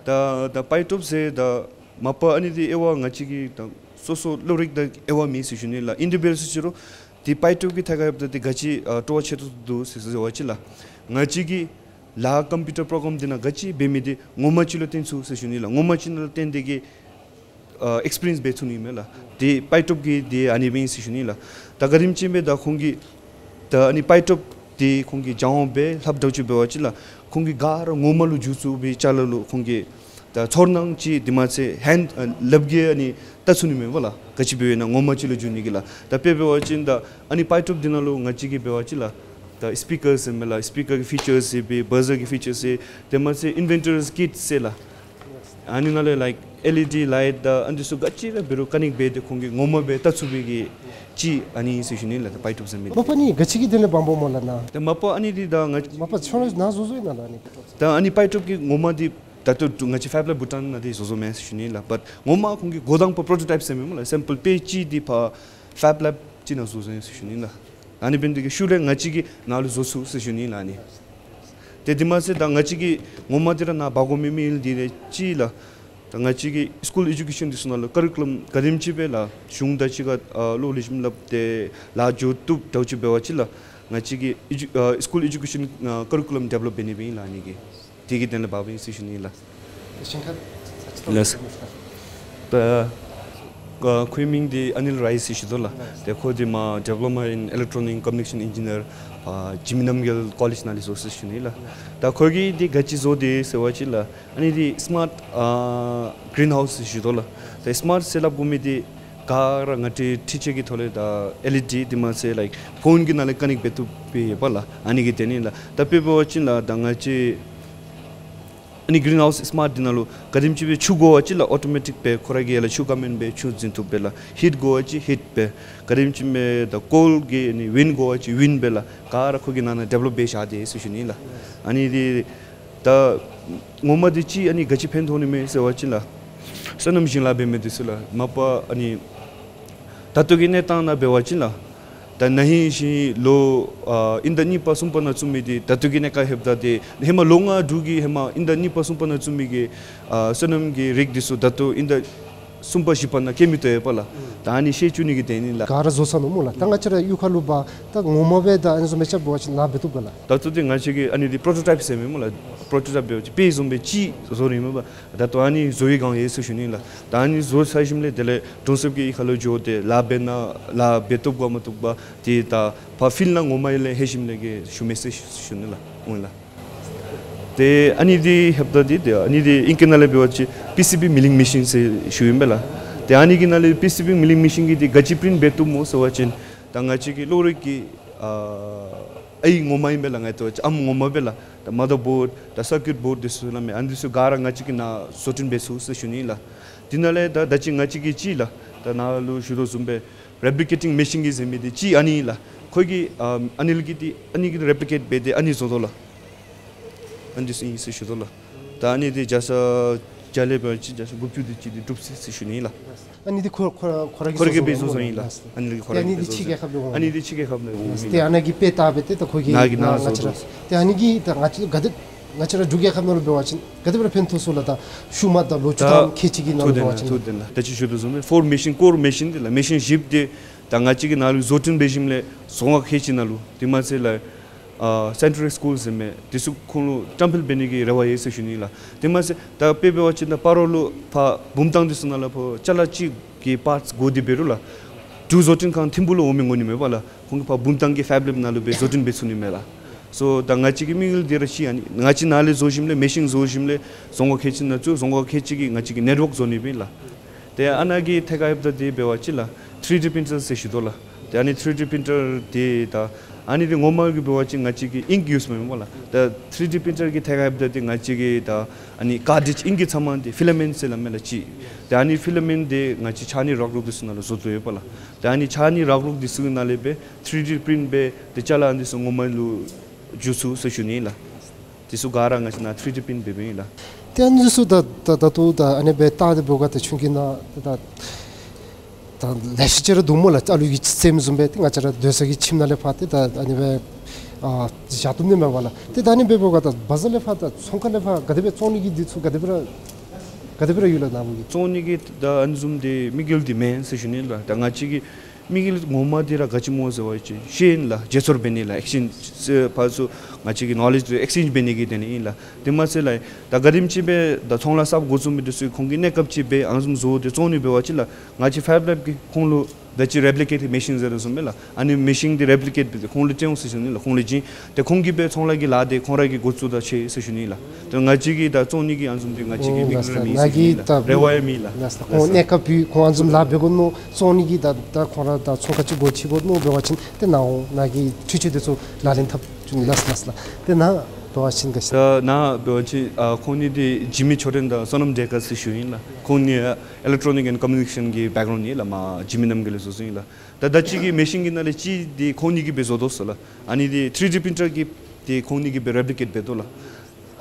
ད་ད་པའི་ཊོབ་ཟེར་ད་མ་པ་ཨ་ནི་འདི་དབྱེ་བ་ང་བཅས་ཀྱིས་ད་སོ་སོ་སློབ་རིག་ད་དབྱེ་བ་མེད་ཟེར་ཞུ་ནི་ལགས། ཨིན་དེ་འབད་རུང་ཟེར་ཞུ་རུང་ཏེ་པའི་ཊོབ་ཀྱི་ཐད་ཁར་ཧེབ་ད་ཏེ་ག་ཅི་ཨ་སྤྲོ་བ་ཆེ་ཏོག་ཏོ་འདུག་ཟེར་ཟེར་བ་ཅིན་ལགས་ང་བཅས་ཀྱིས་ལཱ་ཀམ་པིའུ་ཊར་པོ་རོ་གྲམ་འདི་ནང་ག་ཅི་འབད་མི་འདི་ངོ་མ་ཅིག་ལུ་བརྟེན་ཚུགས་ཟེར་ཞུ་ནི་ལགས། ངོ་མ་ཅིག་ནང་ལུ་བརྟེན་ཏེ་གིས་ཨ་ཨེགསི་པི་རི་ཡེནསི་འབད་ཚུགས་ནི་མས་ལགས། ཏེ་པའི་ཊོབ་ཀྱི་འདི་ཨ་ནི་སྦེ་ཨིན་ཟེར་ཞུ་ནི་ལགས། ད་ག་དེམ་ཅིག་སྦེ་ད་ཁོང་གིས་ད་ཨ་ནི་པའི་ཊོབ་འདི་ཁོང་གིས་སྦྱང་བ་འབད་ལྷབ་དྲག་ཅིག་འབད་བ་ཅིན་ལགས་ཁོང་གིས་ག་ར་ངོ་མ་ལུ་འགྱུར་ཚུགས་པའི་ཅ་ལ་ལུ་ཁོང་གིས་ད་ཚོར་སྣང་ཅིག་དེ་མ་ཚད་ཧེནཌ་ཨ་ལགཔ་གིས་ཨ་ནི་བལྟ་ཚུགས་ནི་མས་པ་ལགས། ག་ཅི་འབད་ཨིན་ན་ངོ་མ་ཅིག་ལུ་འགྱུར་ནི་གི་ལགས། ད་དཔེ་འབད་བ་ཅིན་ད་ཨ་ནི་པའི་ཊོབ་འདི་ནང་ལུ་ང་བཅས་ཀྱིས་འབད་བ་ཅིན་ལགས་ད་སི་པི་ཀར་ཟེར་མི་ལགས་སི་པི་ཀར་གྱི་ཕི་ཅརསི་ཟེར་སྦེ་བཱ་ཛར་གྱི་ཕི་ཅརསི་ཟེར་དེ་མ་ཚད་ཨིན་ཝེན་ཊར་སི་ཀིཊ་ཟེར་ལགས། ཨ་ནི་ནང་ལས་ལའིཀ་ཨེལ་ཨི་ཌི་ལའིཊ་དང་ཨ་ནི་ཚུ་ག་ཅི་ར་འབད་རུང་ཀ་ནེཀཊ་འབད་དེ་ཁོང་གིས་ངོ་མ་སྦེ་བལྟ་ཚུགས་པའི་གི་ཅིག་ཨ་ནི་ཨིན་ཟེར་ཞུ་ནི་ལགས། ད་པའི་ཊོབ་ཟེར་མི་མ་པ་ཨ་ནི་ག་ཅི་གི་དོན་ལས་འབདཝ་སྨོ་ལགས་ནཱ། ད་མ་པ་ཨ་ནི་འདི་ད་ང་མ་པ་ཁྱོད་ར་ནཱ་བཟོ་བཟོཝ་ཨིན་ན་ལགས་ཨ་ནི་པའི་ཊོབ་ཟེར། ད་ཨ་ནི་པའི་ཊོབ་ཀྱི་ངོ་མ་འདི་ད་ལྟོ་ང་བཅས་ཕེབ་ལེབ་བྷུ་ཊཱན་ནང་འདི་བཟོ་བཟོཝ་མེན་ཟེར་ཞུ་ནི་ལགས། བཊ་ངོ་མ་ཁོང་གིས་འགོ་དང་པ་པོ་རོ་ཊོ་ཊའིཔ་ཟེར་མི་སྨོ་ལགས་སེམ་པཱལ་དཔེ་ཅིག་འདི་ཕར་ཕེབ་ལེབ་ཅིག་ནང་བཟོ་བཟོཝ་ཨིན་ཟེར་ཞུ་ནི་ལགས། ཨ་ནི་འབད་ནི་དེ་གིས་ཤུལ་ལས་ང་བཅས་ཀྱིས་ནཱ་ལུ་བཟོ་ཚུགས་ཟེར་ཞུ་ནི་ལགས་ཨ་ནི། ཏེ་དེ་མ་ཚད་ད་ང་བཅས་ཀྱིས་ངོ་མ་འདི་ར་ནཱ་འབག་དགོ་མི་མི་ལུ་འདི་ར་ཅིག་ལགས། ད་ང་བཅས་ཀྱི་སི་ཀུལ་ཨེ་ཌུ་ཀེ་ཤཱན་འདི་ཚུ་ནང་ལུ་ཀ་རི་ཀུ་ལམ་ག་དེམ་ཅིག་སྦེ་ལགས་གཞུང་དང་གཅིག་ཁར་ཨ་ལོ་ལེགས་ཤོམ་སླབ་སྟེ་ལཱ་འགྱོ་བཏུབ་འདྲཝ་ཅིག་འབད་བ་ཅིན་ལགས་ང་བཅས་ཀྱིས་ཨེ་ཌུ་ཨ་སི་ཀུལ་ཨེ་ཌུ་ཀེ་ཤཱན་ཨ་ཀ་རི་ཀུ་ལམ་ཌི་བེ་ལོབ་འབད་ནི་སྦེ་ཨིན་ལགས་ཨ་ནི་གི། དེ་གི་དོན་ལས་འབདཝ་ཨིན་ཟེར་ཞུ་ནི་ལགས། ལགས། ད་ ཨ་ཁོའི་མིང་འདི་ཨ་ནིལ་རའི་ཟེར་ཞུ་དོ་ལགས། ཏེ་ཁོ་འདི་མ་ཌིཔ་ལོ་མ་ཨིན་ཨི་ལེག་ཊོ་ནིག་ཀོམ་མུ་ནི་ཀེ་ཤཱན་ཨིན་ཇི་ནི་ཡར་ཨ་འཇིགས་མེད་རྣམ་རྒྱལ་ཀོ་ལེཇ་ནང་ལས་བཟོ་ཟེར་ཞུ་ནི་ལགས། ད་ཁོ་གིས་འདི་ག་ཅི་བཟོ་དེས་ཟེར་བ་ཅིན་ལགས། ཨ་ནི་འདི་སི་མཱཊ་ཨ་གིརིན་ཧའུསི་ཟེར་ཞུ་དོ་ལགས། ཏེ་སི་མཱཊ་ཟེར་སླབ་དགོ་མི་འདི་ག་ར་ང་བཅས་འཕྲུལ་ཆས་ཀྱི་ཐོག་ལས་ད་ཨེལ་ཨི་ཌི་དེ་མ་ཚད་ལའིཀ་ཕོན་གྱི་ནང་ལས་ཀ་ནེཀཊ་འབད་བཏུབ་པའི་ཡོདཔ་ལགས། ཨ་ནི་གི་དོན་ལས་ད་དཔེ་འབད་བ་ཅིན་ལགས་ད་ང་བཅས་ཨ་ནི་གིརིན་ཧའུསི་སི་མཱཊ་འདི་ནང་ལུ་ག་དེམ་ཅིག་སྦེ་ཆུ་དགོ་པ་ཅིན་ལགས་ཨོ་ཊོ་མེ་ཊིཀ་སྦེ་ཁོ་ར་གིས་ཡར་ལས་ཆུ་ཀ་མེན་སྦེ་ཆུ་འཛིན་བཏུབ་པས་ལགས། ཧིཊ་དགོ་པ་ཅིན་ཧིཊ་སྦེ། ག་དེམ་ཅིག་སྦེ་ད་ཀོལཌ་གི་ཨ་ནི་ཝིནཌ་དགོ་པ་ཅིན་ཝིནཌ་སྦེ་ལགས། ག་ར་ཁོ་གིས་ནང་ན་ཌིཔ་ལོཔ་འབད་བཞག་དེས་ཟེར་ཞུ་ནི་ལགས། ཨ་ནི་འདི་ད་ངོ་མ་འདི་ཅིག་ཨ་ནི་ག་ཅི་ཕན་ཐོགས་ནི་མས་ཟེར་བ་ཅིན་ལགས། སོ་ནམ་ཞིང་ལཱ་འབད་མི་འདི་ཚུ་ལགས་མ་པ་ཨ་ནི་ད་ལྟོ་གི་གནས་སྟངས་ནང་འབད་བ་ཅིན་ལགས། ད་ན་ཧིང་ཞིང་ལོ་ཨ་དབྱིན་ཟླ་གཉིས་པ་གསུམ་པ་ནང་བཙུགས་མི་འདི་ད་ལྟོ་གི་གནས་སྐབས་ལྷོདཔ་ད་ཏེ་ཧེ་མ་ལོ་ལྔ་དྲུག་གི་ཧེ་མ་དབྱིན་ཟླ་གཉིས་པ་གསུམ་པ་ནང་བཙུགས་མི་གི་ཨ་སོ་ནམ་གྱི་རིགས་འདི་ཚུ་ད་ལྟོ་དབྱིན་ཟླ་གསུམ་པ་བཞི་པ་ནང་སྐྱེ་མི་ཐོབ་ཡོདཔ་ལགས། ད་ཨ་ནི་ཤེས་བཅུག་ནི་གི་དོན་ལས་ལགས། ག་ར་བཟོ་ཚར་ནུག་སྨོ་ལགས། ད་ང་བཅས་ར་གཡུས་ཁ་ལུ་འབག་ད་ངོ་མ་སྦེ་ད་ཨ་ནི་བཟུམ་སྦེ་རྐྱབ་འབད་བ་ཅིན་ལཱ་འབད་བཏུབ་ག་ལགས། ད་ལྟོ་འདི་ང་བཅས་ཀྱིས་ཨ་ནི་འདི་པོ་རོ་ཊོ་ཊའིཔ་ཟེར་མི་སྨོ་ལགས། པོ་རོ་ཊོ་ཊའིཔ་འབད་བ་ཅིན་དཔེ་བཟུམ་སྦེ་ཅིག་བཟོ་རན་མས་པ། ད་ལྟོ་ཨ་ནི་བཟོ་བའི་སྒང་ཡོད་ཟེར་ཞུ་ནི་ལགས། ད་ཨ་ནི་བཟོ་ཚར་ཞིནམ་ལས་དེ་ལས་གྲོང་གསེབ་ཀྱི་གཡུས་ཁ་ལུ་འགྱོ་སྟེ་ལཱ་འབད་ན་ལཱ་འབད་བཏུབ་ག་མ་བཏུབ་ག་འདི་ད་ཕར་ཕིལཌ་ནང་ངོ་མ་ཡར་ལས་ལྷོད་ཞིནམ་ལས་ཀྱི་ཞུ་མི་ཟེར་ཞུ་ནི་ལགས། འོང་ལགས། ཏེ་ཨ་ནི་འདི་ལྷོདཔ་ད་འདི་ཏེ་ཨ་ནི་འདི་ཨིང་སྐད་ནང་ལས་འབད་བ་ཅིན་པི་སི་བི་མི་ལིང་མེ་ཤིན་ཟེར་ཞུཝ་ཨིན་པས་ལགས། ཏེ་ཨ་ནི་གི་ནང་ལས་པི་སི་བི་མི་ལིང་མེ་ཤིན་གྱིས་འདི་ག་ཅི་པིརིནཊ་འབད་བཏུབ་སྨོ་ཟེར་བ་ཅིན་ད་ང་བཅས་ཀྱི་གློག་རིག་གི་ཨ་ཨའི་ངོ་མ་ཨིན་པས་ལགས། ང་བཅས་ཨམ་ངོ་མ་སྦེ་ལགས། ད་མ་དར་བོརཌ་ད་སར་ཀིཊ་བོརཌ་འདི་ཚུ་ལགས་མས། ཨ་ནི་འདི་ཚུ་ག་ར་ང་བཅས་ཀྱིས་ནཱ་བཟོ་སྐྲུན་འབད་ཚུགས་ཟེར་ཞུ་ནི་ལགས། འདི་ནང་ལས་ད་ད་ཅི་ང་བཅས་ཀྱིས་ཅིག་ལགས་ད་ནཱ་ལུ་ཞུ་དོ་བཟུམ་སྦེ་རེབ་ལི་ཀེ་ཊིང་མེ་ཤིན་གྱིས་ཟེར་མི་འདི་ཅིག་ཨ་ནི་ལགས། ཁོ་གིས་ཨ་ཨ་ནི་གི་འདི་ཨ་ནི་གི་རེབ་ལི་ཀེཊ་འབད་དེ་ཨ་ནི་བཟོ་དོ་ལགས། ཨ་ནི་འདི་ཚུ་ཨིན་ཟེར་ཞུ་དོ་ལགས། ད་ཨ་ནི་འདི་བརྒྱ་ཆ་བརྒྱ་ལས་འབད་བ་ཅིན་བརྒྱ་ཆ་དགུ་བཅུ་འདི་ཅིག་འདི་འགྲུབ་ཅི་ཟེར་ཞུ་ནི་ལགས། ཨ་ནི་འདི་ཁོ་ཁོ་ཁོ་ར་གིས་འབད་བཟོ་བཟོཝ་ཨིན་ལགས། ཨ་ནི་འདི་ཁོ་ར་གིས་འབད་བཟོ་བཟོཝ་ཨིན། ཨ་ནི་འདི་ཕྱི་རྒྱལ་ཁབ་ལས་འོང་མི་ཨ་ནི་འདི་ཕྱི་རྒྱལ་ཁབ་ལས་འོང་མི་ཏེ་ཨ་ནཱ་གི་དཔེ་བལྟ་སྦེ་ཏེ་ད་ཁོ་གིས་ནཱ་གི་ནཱ་ནཱ་བཟོ་ང་བཅས་ར་ཏེ་ཨ་ནི་གི་ད་ང་བཅས་ང་བཅས་ར་འབྲུག་རྒྱལ་ཁབ་ནང་ལུ་འབད་བ་ཅིན་ག་དེ་སྦེ་ར་ཕན་ཐོགས་ཚུགས་ལགས། ད་ཤུལ་མ་ད་ལོ་བཅུ་ཐམ་ཁལ་གཅིག་གི་ནང་ལུ་འབད་བ་ཅིན་ཐུགས་བདེན་ལགས། ཐུགས་བདེན་ལགས། ད་ཅི་ཞུ་དོ་བཟུམ་སྦེ་ཕོར་མེ་ཤིན་ཀོར་མེ་ཤིན་འདི་ལགས་མེ་ཤིན་བཞི་འདི་ད་ང་བཅས་ཀྱིས་ནཱ་ལུ་བཟོ་སྐྲུན་འབད་ཞིནམ་ལས་རྫོང་ཁག་ཁལ་གཅིག་ནང་ལུ་དེ་མ་ཚད་ལགས་ཨ་སེན་ཊལ་སི་ཀུལ་ཟེར་མི་འདི་ཚུ་ཁོང་ལུ་བཀྲམ་སྤེལ་འབད་ནི་གི་རེ་བ་ཡོད་ཟེར་ཞུ་ནི་ལགས། དེ་མ་ཚད་ད་དཔེ་འབད་བ་ཅིན་ད་སྤ་རོ་ལུ་ཕར་བུམ་ཐང་འདི་ཚུ་ནང་ལུ་ཕར་ཅ་ལ་ཅིག་གི་པཱརཊསི་དགོ་དེ་འབད་རུང་ལགས་འབྲུག་བཟོ་སྐྲུན་ཁང་ཐིམ་ཕུག་ལུ་འོང་མི་དགོ་ནི་མས་པ་ལགས། ཁོང་གིས་ཕར་བུམ་ཐང་གི་ཕེབ་ལེབ་ནང་ལུ་སྦེ་བཟོ་སྐྲུན་འབད་ཚུགས་ནི་མས་ལགས། སོ་ད་ང་བཅས་ཀྱི་དམིགས་ཡུལ་འདི་ར་ཅིག་ཨ་ནི་ང་བཅས་ནཱ་ལས་བཟོ་ཞིནམ་ལས་མེ་ཤིན་བཟོ་ཞིནམ་ལས་རྫོང་ཁག་ཁལ་གཅིག་ནང་བཙུགས་རྫོང་ཁག་ཁལ་གཅིག་གི་ང་བཅས་ཀྱི་ནེཊ་ཝརཀ་བཟོ་ནི་སྦེ་ལགས། ཏེ་ཨ་ནཱ་གི་ཐད་ཁར་ལྷོདཔ་ད་འདི་འབད་བ་ཅིན་ལགས་ཐི་རི་ཌི་པིརིན་ཊར་ཟེར་ཞུ་དོ་ལགས། ཏེ་ཨ་ནི་ཐི་རི་ཌི་པིརིན་ཊར་འདི་ད་ཨ་ནི་འདི་ངོ་མ་གི་འབད་བ་ཅིན་ང་བཅས་ཀྱིས་ཨིང་ཀི་ཡུསི་མི་འབད་བ་ལགས། ད་ཐི་རི་ཌི་པིརིན་ཊར་གི་ཐད་ཁར་ལྷོདཔ་ད་འདི་ང་བཅས་ཀྱིས་ད་ཨ་ནི་ཀར་ཊིཇི་ཨིང་ཀི་ཚབ་མ་འདི་ཕི་ལ་མེནཊ་ཟེར་སླབ་མས་ལགས་ཅིག། ཏེ་ཨ་ནི་ཕི་ལ་མེནཊ་འདི་ང་བཅས་ཕྱགས་སྙིགས་རག་རོག་འདི་ཚུ་ནང་ལུ་བཟོ་དོ་ཡོདཔ་ལགས། ཏེ་ཨ་ནི་ཕྱགས་སྙིགས་རག་རོག་འདི་ཚུ་ནང་ལས་སྦེ་ཐི་རི་ཌི་པིརིནཊ་འབད་དེ་ཅ་ལ་འདི་ཚུ་ངོ་མ་ལུ་འགྱུར་ཚུགས་ཟེར་ཞུ་ནི་ལགས། འདི་ཚུ་ག་ར་ང་བཅས་ནཱ་ཐི་རི་ཌི་པིརིནཊ་འབད་འབདཝ་ཨིན་ལགས། ཏེ་ཨ་ནི་ཚུ་ད་ད་ད་ལྟོ་ད་ཨ་ནི་སྦེ་བལྟ་སྟེ་འབདཝ་ད་ཏེ་ཆུང་ཀུ་ནང་ད་ད་ལེ་ཤ་ཅིག་ར་འདུག་སྨོ་ལགས། ཨ་ལུ་གིས་ཟེར་མི་བཟུམ་སྦེ་ཏེ་ང་བཅས་ར་སྡོད་ས་གི་ཁྱིམ་ནང་ལས་ཕར་ཏེ་ད་ཨ་ནི་སྦེ་ཨ་བཞག་བཏུབ་ནི་མས་པ་ལགས། ཏེ་ད་ཨ་ནི་སྦེ་འབདཝ་ད་བ་ཛར་ལས་ཕར་ད་ཚོང་ཁང་ལས་ཕར་ག་དེ་སྦེ་བཙོང་ནི་གི་འདི་ཚུ་ག་དེ་སྦེ་ར་ག་དེ་སྦེ་ར་ཡོད་ལགས་ནཱ་བུ་གི། བཙོང་ནི་གི་ད་ཨ་ནི་བཟུམ་འདི་དམིགས་ཡུལ་འདི་མེན་ཟེར་ཞུ་ནི་ལགས། ད་ང་བཅས་ཀྱི་དམིགས་ཡུལ་ངོ་མ་འདི་ར་ག་ཅི་སྨོ་ཟེར་བ་ཅིན་ཤེས་ཡོན་ལགས་བརྗེ་སོར་འབད་ནི་ལགས། ཨེགསི་ཅེནཇ་ཕར་ཚུར་ང་བཅས་ཀྱི་ནོ་ལེཇ་འདི་ཨེགསི་ཅེནཇ་འབད་ནི་གི་དོན་ལས་ཨིན་ལགས། དེ་མ་ཚད་ལགས་ད་ག་དེམ་ཅིག་སྦེ་ད་ཚོང་ལཱ་གསརཔ་འགོ་བཙུགས་མི་འདི་ཚུ་ཁོང་གིས་གནས་སྐབས་ཅིག་སྦེ་ཨ་ནི་བཟུམ་བཟོ་སྟེ་བཙོང་ནི་འབད་བ་ཅིན་ལགས་ང་བཅས་ཕེབ་ལེབ་ཀྱིས་ཁོང་ལུ་ད་ཅི་རེབ་ལི་ཀེཊ་མེ་ཤིན་ཟེར་དོ་བཟུམ་སྦེ་ལགས། ཨ་ནི་མེ་ཤིན་འདི་རེབ་ལི་ཀེཊ་འབད་དེ་ཁོང་ལུ་སྤྲོད་འོང་ཟེར་ཞུ་ནི་ལགས། ཁོང་ལུ་བྱིན། ཏེ་ཁོང་གིས་སྦེ་ཚོང་ལཱ་གི་ལཱ་འདི་ཁོང་ར་གིས་འགོ་བཙུགས་ད་ཅི་ཟེར་ཞུ་ནི་ལགས། ཏེ་ང་བཅས་ཀྱིས་ད་བཙོང་ནི་གི་ཨ་ནི་བཟུམ་འདི་ང་བཅས་ཀྱི་ཨོ་དམིགས་ཡུལ་ར་མེད་ཟེར་ཞུ་ནི་ལགས། རེ་བ་ཡང་མེད་ལགས། ལགས་སོ། ཁོང་གནས་སྐབས་བུ་ཁོང་ཨ་ནི་བཟུམ་ལཱ་འབད་དགོ་མནོ་བཙོང་ནི་གི་ད་ད་ཁོང་ར་ད་ཚོང་ཁང་ཅིག་སྒོ་ཕྱེ་དགོ་མནོ་འབད་བ་ཅིན་ཏེ་ནཱ་འོང་ནཱ་གི་འཕྲུལ་ཆས་འདི་ཚུ་ལག་ལེན་འཐབ་བཅུག་ནི། ལགས་ལགས་ལགས། ཏེ་ནཱ་འབད་བ་ཅིན་ག་ཅི། ད་ནཱ་འབད་བ་ཅིན་ཨ་ཁོང་གཉིས་འདི་འཇིགས་མེད་ཆོས་སྒྲོན་དང་བསོད་ནམས་བདེ་དཀར་ཟེར་ཞུཝ་ཨིན་ལགས། ཁོང་གཉིས་ཨ་ཨི་ལེག་ཊོ་ནིག་ཨེནཌ་ཀོམ་མུ་ནི་ཀེ་ཤཱན་གྱི་བེག་གྲའུནཌ་ཨིན་ལགས། མར་འཇིགས་མེད་རྣམ་རྒྱལ་ལས་བཟོ་བཟོཝ་ཨིན་ལགས། ད་ད་ཅི་གི་མེ་ཤིན་གྱི་ནང་ལས་ཅིག་འདི་ཁོང་གཉིས་ཀྱིས་སྦེ་བཟོ་དོ་ཟེར་ལགས། ཨ་ནི་འདི་ཐི་རི་ཌི་པིརིན་ཊར་གྱིས་འདི་ཁོང་གཉིས་ཀྱིས་སྦེ་རེབ་ལི་ཀེཊ་འབད་དོ་ལགས།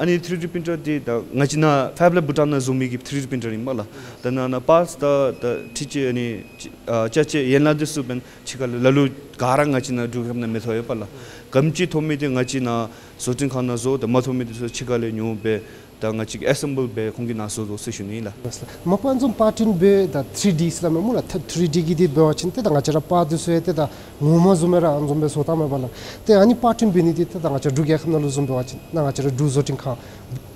ཨ་ནི་ཐི་རི་ཌི་པིརིན་ཊར་འདི་ད་ང་བཅས་ནཱ་ཕེབ་ལེབ་བྷུ་ཊཱན་ནང་བཟོ་མི་གི་ཐི་རི་ཌི་པིརིན་ཊར་ཨིན་པས་ལགས། ད་ནཱ་ནཱ་པཱརཊསི་ད་ད་འཕྲུལ་ཆས་ཨ་ནི་ཅ་ཨ་ཅ་ཆས་ཡན་ལག་འདི་ཚུ་འབདན་ཕྱི་ཁ་ལས་ལ་ལུ་ག་ར་ང་བཅས་ནཱ་འབྲུག་རྒྱལ་ཁབ་ནང་མི་ཐོབ་ཡོདཔ་ལགས། ག་དེམ་ཅིག་ཐོབ་མི་འདི་ང་བཅས་ནཱ་བཟོ་སྐྲུན་ཁང་ནང་བཟོ། ད་མ་ཐོབ་མི་འདི་ཚུ་ཕྱི་ཁ་ལས་ཉོ་སྦེ་ད་ང་བཅས་ཀྱིས་ཨེ་སེམ་བཱལ་འབད་ཁོང་གི་ནང་བཟོ་དོ་ཟེར་ཞུ་ནི་ལགས། མ་པ་ཨ་ནི་བཟུམ་པར་ཊིན་འབད་ད་ཐི་རི་ཌི་ཟེར་སླབ་མས་སྨོ་ལགས། ཐི་ཐི་རི་ཌི་གི་འདི་འབད་བ་ཅིན་ཏེ་ད་ང་བཅས་ར་པར་འདི་ཚུ་ཡང་ཏེ་ད་ངོ་མ་བཟུམ་སྦེ་ར་ཨ་ནི་བཟུམ་སྦེ་བཟོ་བཏངམ་མས་པ་ལགས། ཏེ་ཨ་ནི་པར་ཊིན་འབད་ནི་འདི་ཏེ་ད་ང་བཅས་ར་འབྲུག་རྒྱལ་ཁབ་ནང་ལུ་བཟུམ་འབད་བ་ཅིན་ནཱ་ང་བཅས་ར་འབྲུག་བཟོ་སྐྲུན་ཁང་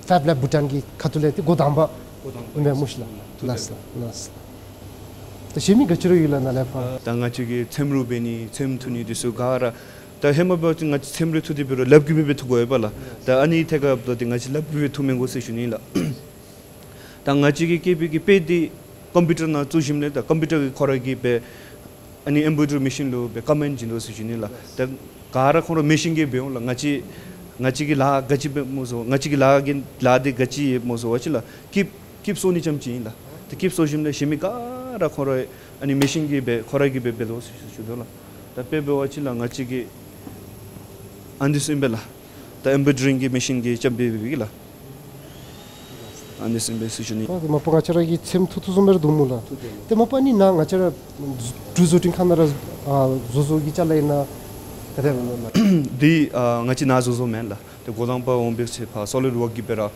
ཕེབ་ལེབ་བྷུ་ཊཱན་གྱི་ཁ་ཐུག་ལས་ཏེ་འགོ་དང་པ་འགོ་དང་པ་ཨིན་པས་སྨོ་ལགས། ལགས་སོ་ལགས་སོ། ད་གཞན་མི་ག་ཅི་ར་ཡོད་ལགས་ནཱ་ལས་ཕར། ད་ང་བཅས་ཀྱིས་ཚེམ་རུ་འབད་ནི་ཚེམ་འཐུ་ནི་འདི་ཚུ་ག་ར། ད་ཧེ་མ་འབད་བ་ཅིན་ང་བཅས་ཚེམ་རུ་འཐུ་སྟེ་འབད་རུང་ལགཔ་གིས་འབད་འབད་འཐུ་དགོ་པས་ལགས། ད་ཨ་ནི་ཐད་ཁར་འབདཝ་ད་ང་བཅས་ལགཔ་གིས་འབད་འཐུ་མི་དགོ་ཟེར་ཞུ་ནི་ལགས། ད་ང་བཅས་ཀྱིས་བཀལ་བའི་གི་དཔེ་འདི་ཀམ་པིའུ་ཊར་ནང་བཙུགས་ཞིནམ་ལས་ད་ཀམ་པིའུ་ཊར་གྱིས་ཁོ་ར་གིས་འབད་ཨ་ནི་ཨེམ་བྲོའི་ཌི་རི་མེ་ཤིན་ལུ་འབད་ཀོ་མེནཌ་བྱིན་དོ་ཟེར་ཞུ་ནི་ལགས། ད་ག་ར་ཁོང་ར་མེ་ཤིན་གྱིས་འབད་འོང་ལགས། ང་བཅས་ང་བཅས་ཀྱིས་ལཱ་ག་ཅི་འབད་སྨོ་ཟེར་ང་བཅས་ཀྱིས་ལཱ་གི་ལཱ་འདི་ག་ཅི་ཡོད་སྨོ་ཟེར་བ་ཅིན་ལགས་ཀིབ་ཀིབ་བཟོ་ནི་རྐྱངམ་ཅིག་ཨིན་ལགས། ཏེ་ཀིབ་བཟོ་ཞིནམ་ལས་གཞན་མི་ག་ར་ཁོང་ར་ཨ་ནི་མེ་ཤིན་གྱིས་འབད་ཁོ་ར་གིས་འབད་འབད་དོ་ཟེར་ཞུ་དོ་ལགས། ད་དཔེ་འབད་བ་ཅིན་ལགས་ང་བཅས་ཀྱིས་ཨ་ནི་འདི་ཚུ་ཨིན་པས་ལགས། ད་ཨེམ་བྲོའི་ཌི་རིང་གི་མེ་ཤིན་གྱིས་རྐྱབ་འབད་འབདཝ་གི་ལགས། ཨ་ནི་འདི་ཚུ་ཨིན་པས་ཟེར་ཞུ་ནི། ད་མ་པ་ང་བཅས་ར་གིས་ཚེམ་འཐུ་འཐུ་བཟུམ་སྦེ་ར་འདུག་སྨོ་ལགས། ཏེ་མ་པ་ཨ་ནི་ནཱ་ང་བཅས་ར་འབྲུག་བཟོ་སྐྲུན་ཁང་ནང་ར་ཨ་བཟོ་བཟོ་གི་ཅ་ལ་ཨིན་ན་ག་དེ་སྦེ་སྨོ་ལགས། འདི་ཨ་ང་བཅས་ནཱ་བཟོ་བཟོཝ་མེན་ལགས། ཏེ་འགོ་དང་པ་འོང་བའི་ཚེ་ཕར་སོ་ལིཌ་ཝརཀ་གིས་འབད་ར།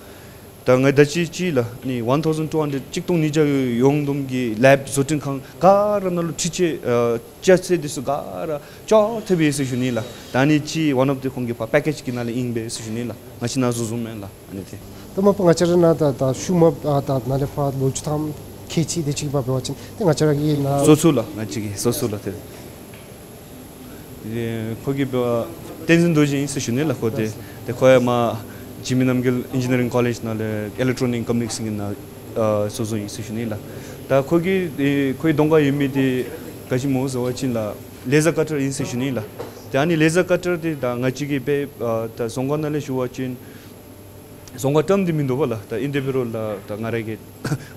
ད་ང་ད་ཅི་ཅིག་ལགས་ཨ་ནི་ཝན་ཐའུ་ཟེན་ཊུ་ཧན་ཌེཌ་གཅིག་སྟོང་ཉིས་བརྒྱ་ཡོངས་བསྡོམས་ཀྱི་ལེབ་བཟོ་སྐྲུན་ཁང་ག་ར་ནང་ལུ་འཕྲུལ་ཆས་ཨ་ཅ་ཆས་འདི་ཚུ་ག་ར་ཅོག་འཐདཔ་ཨིན་ཟེར་ཞུ་ནི་ལགས། ད་ཨ་ནི་ཅིག་ཝན་ཨོཕ་དེ་ཁོང་གིས་ཕར་པེ་ཀེཇ་གི་ནང་ལས་ཨིན་པས་ཟེར་ཞུ་ནི་ལགས། ང་བཅས་ནཱ་བཟོ་བཟོཝ་མེན་ལགས་ཨ་ནི་དེ། ད་མ་པ་ང་བཅས་ར་ནཱ་ད་ད་ཤུལ་མ་ཨ་ད་ནཱ་ལས་ཕར་ལོ་བཅུ་ཐམ་ཁལ་གཅིག་དེ་ཅིག་འབད་བ་ཅིན་ཏེ་ང་བཅས་ར་གིས་ནཱ་བཟོ་ཚུགས་ལགས། ང་བཅས་ཀྱིས་བཟོ་ཚུགས་ལགས་ཏེ། ཨེ་ཁོ་གིས་འབད་བ་བསྟན་འཛིན་རྡོ་རྗེ་ཨིན་ཟེར་ཞུ་ནི་ལགས་ཁོ་དེ། ཏེ་ཁོ་ཡང་མར་འཇིགས་མེད་རྣམ་རྒྱལ་ཨིན་ཇི་ནི་ཡ་རིང་ཀོ་ལེཇ་ནང་ལས་ཨི་ལེག་ཊོ་ནིག་ཀམ་མུ་ནི་ཀེ་ཤཱན་གྱི་ནང་ཨ་བཟོ་བཟོཝ་ཨིན་ཟེར་ཞུ་ནི་ལགས། ད་ཁོ་གིས་ཨེ་ཁོའི་གདོང་ཁར་ཡོད་མི་དེ་ག་ཅི་སྨོ་ཟེར་བ་ཅིན་ལགས་ལེ་ཟར་ཀ་ཊར་ཨིན་ཟེར་ཞུ་ནི་ལགས། ཏེ་ཨ་ནི་ལེ་ཟར་ཀ་ཊར་དེ་ད་ང་བཅས་ཀྱིས་འབད་ཨ་ད་རྫོང་ཁ་ནང་ལས་ཞུ་བ་ཅིན་རྫོང་ཁ་བཀྲམ་སྟེ་མིན་འདུག་པ་ལགས། ད་ཨིན་དེ་འབད་རུང་ལགས་ད་ང་ར་གིས་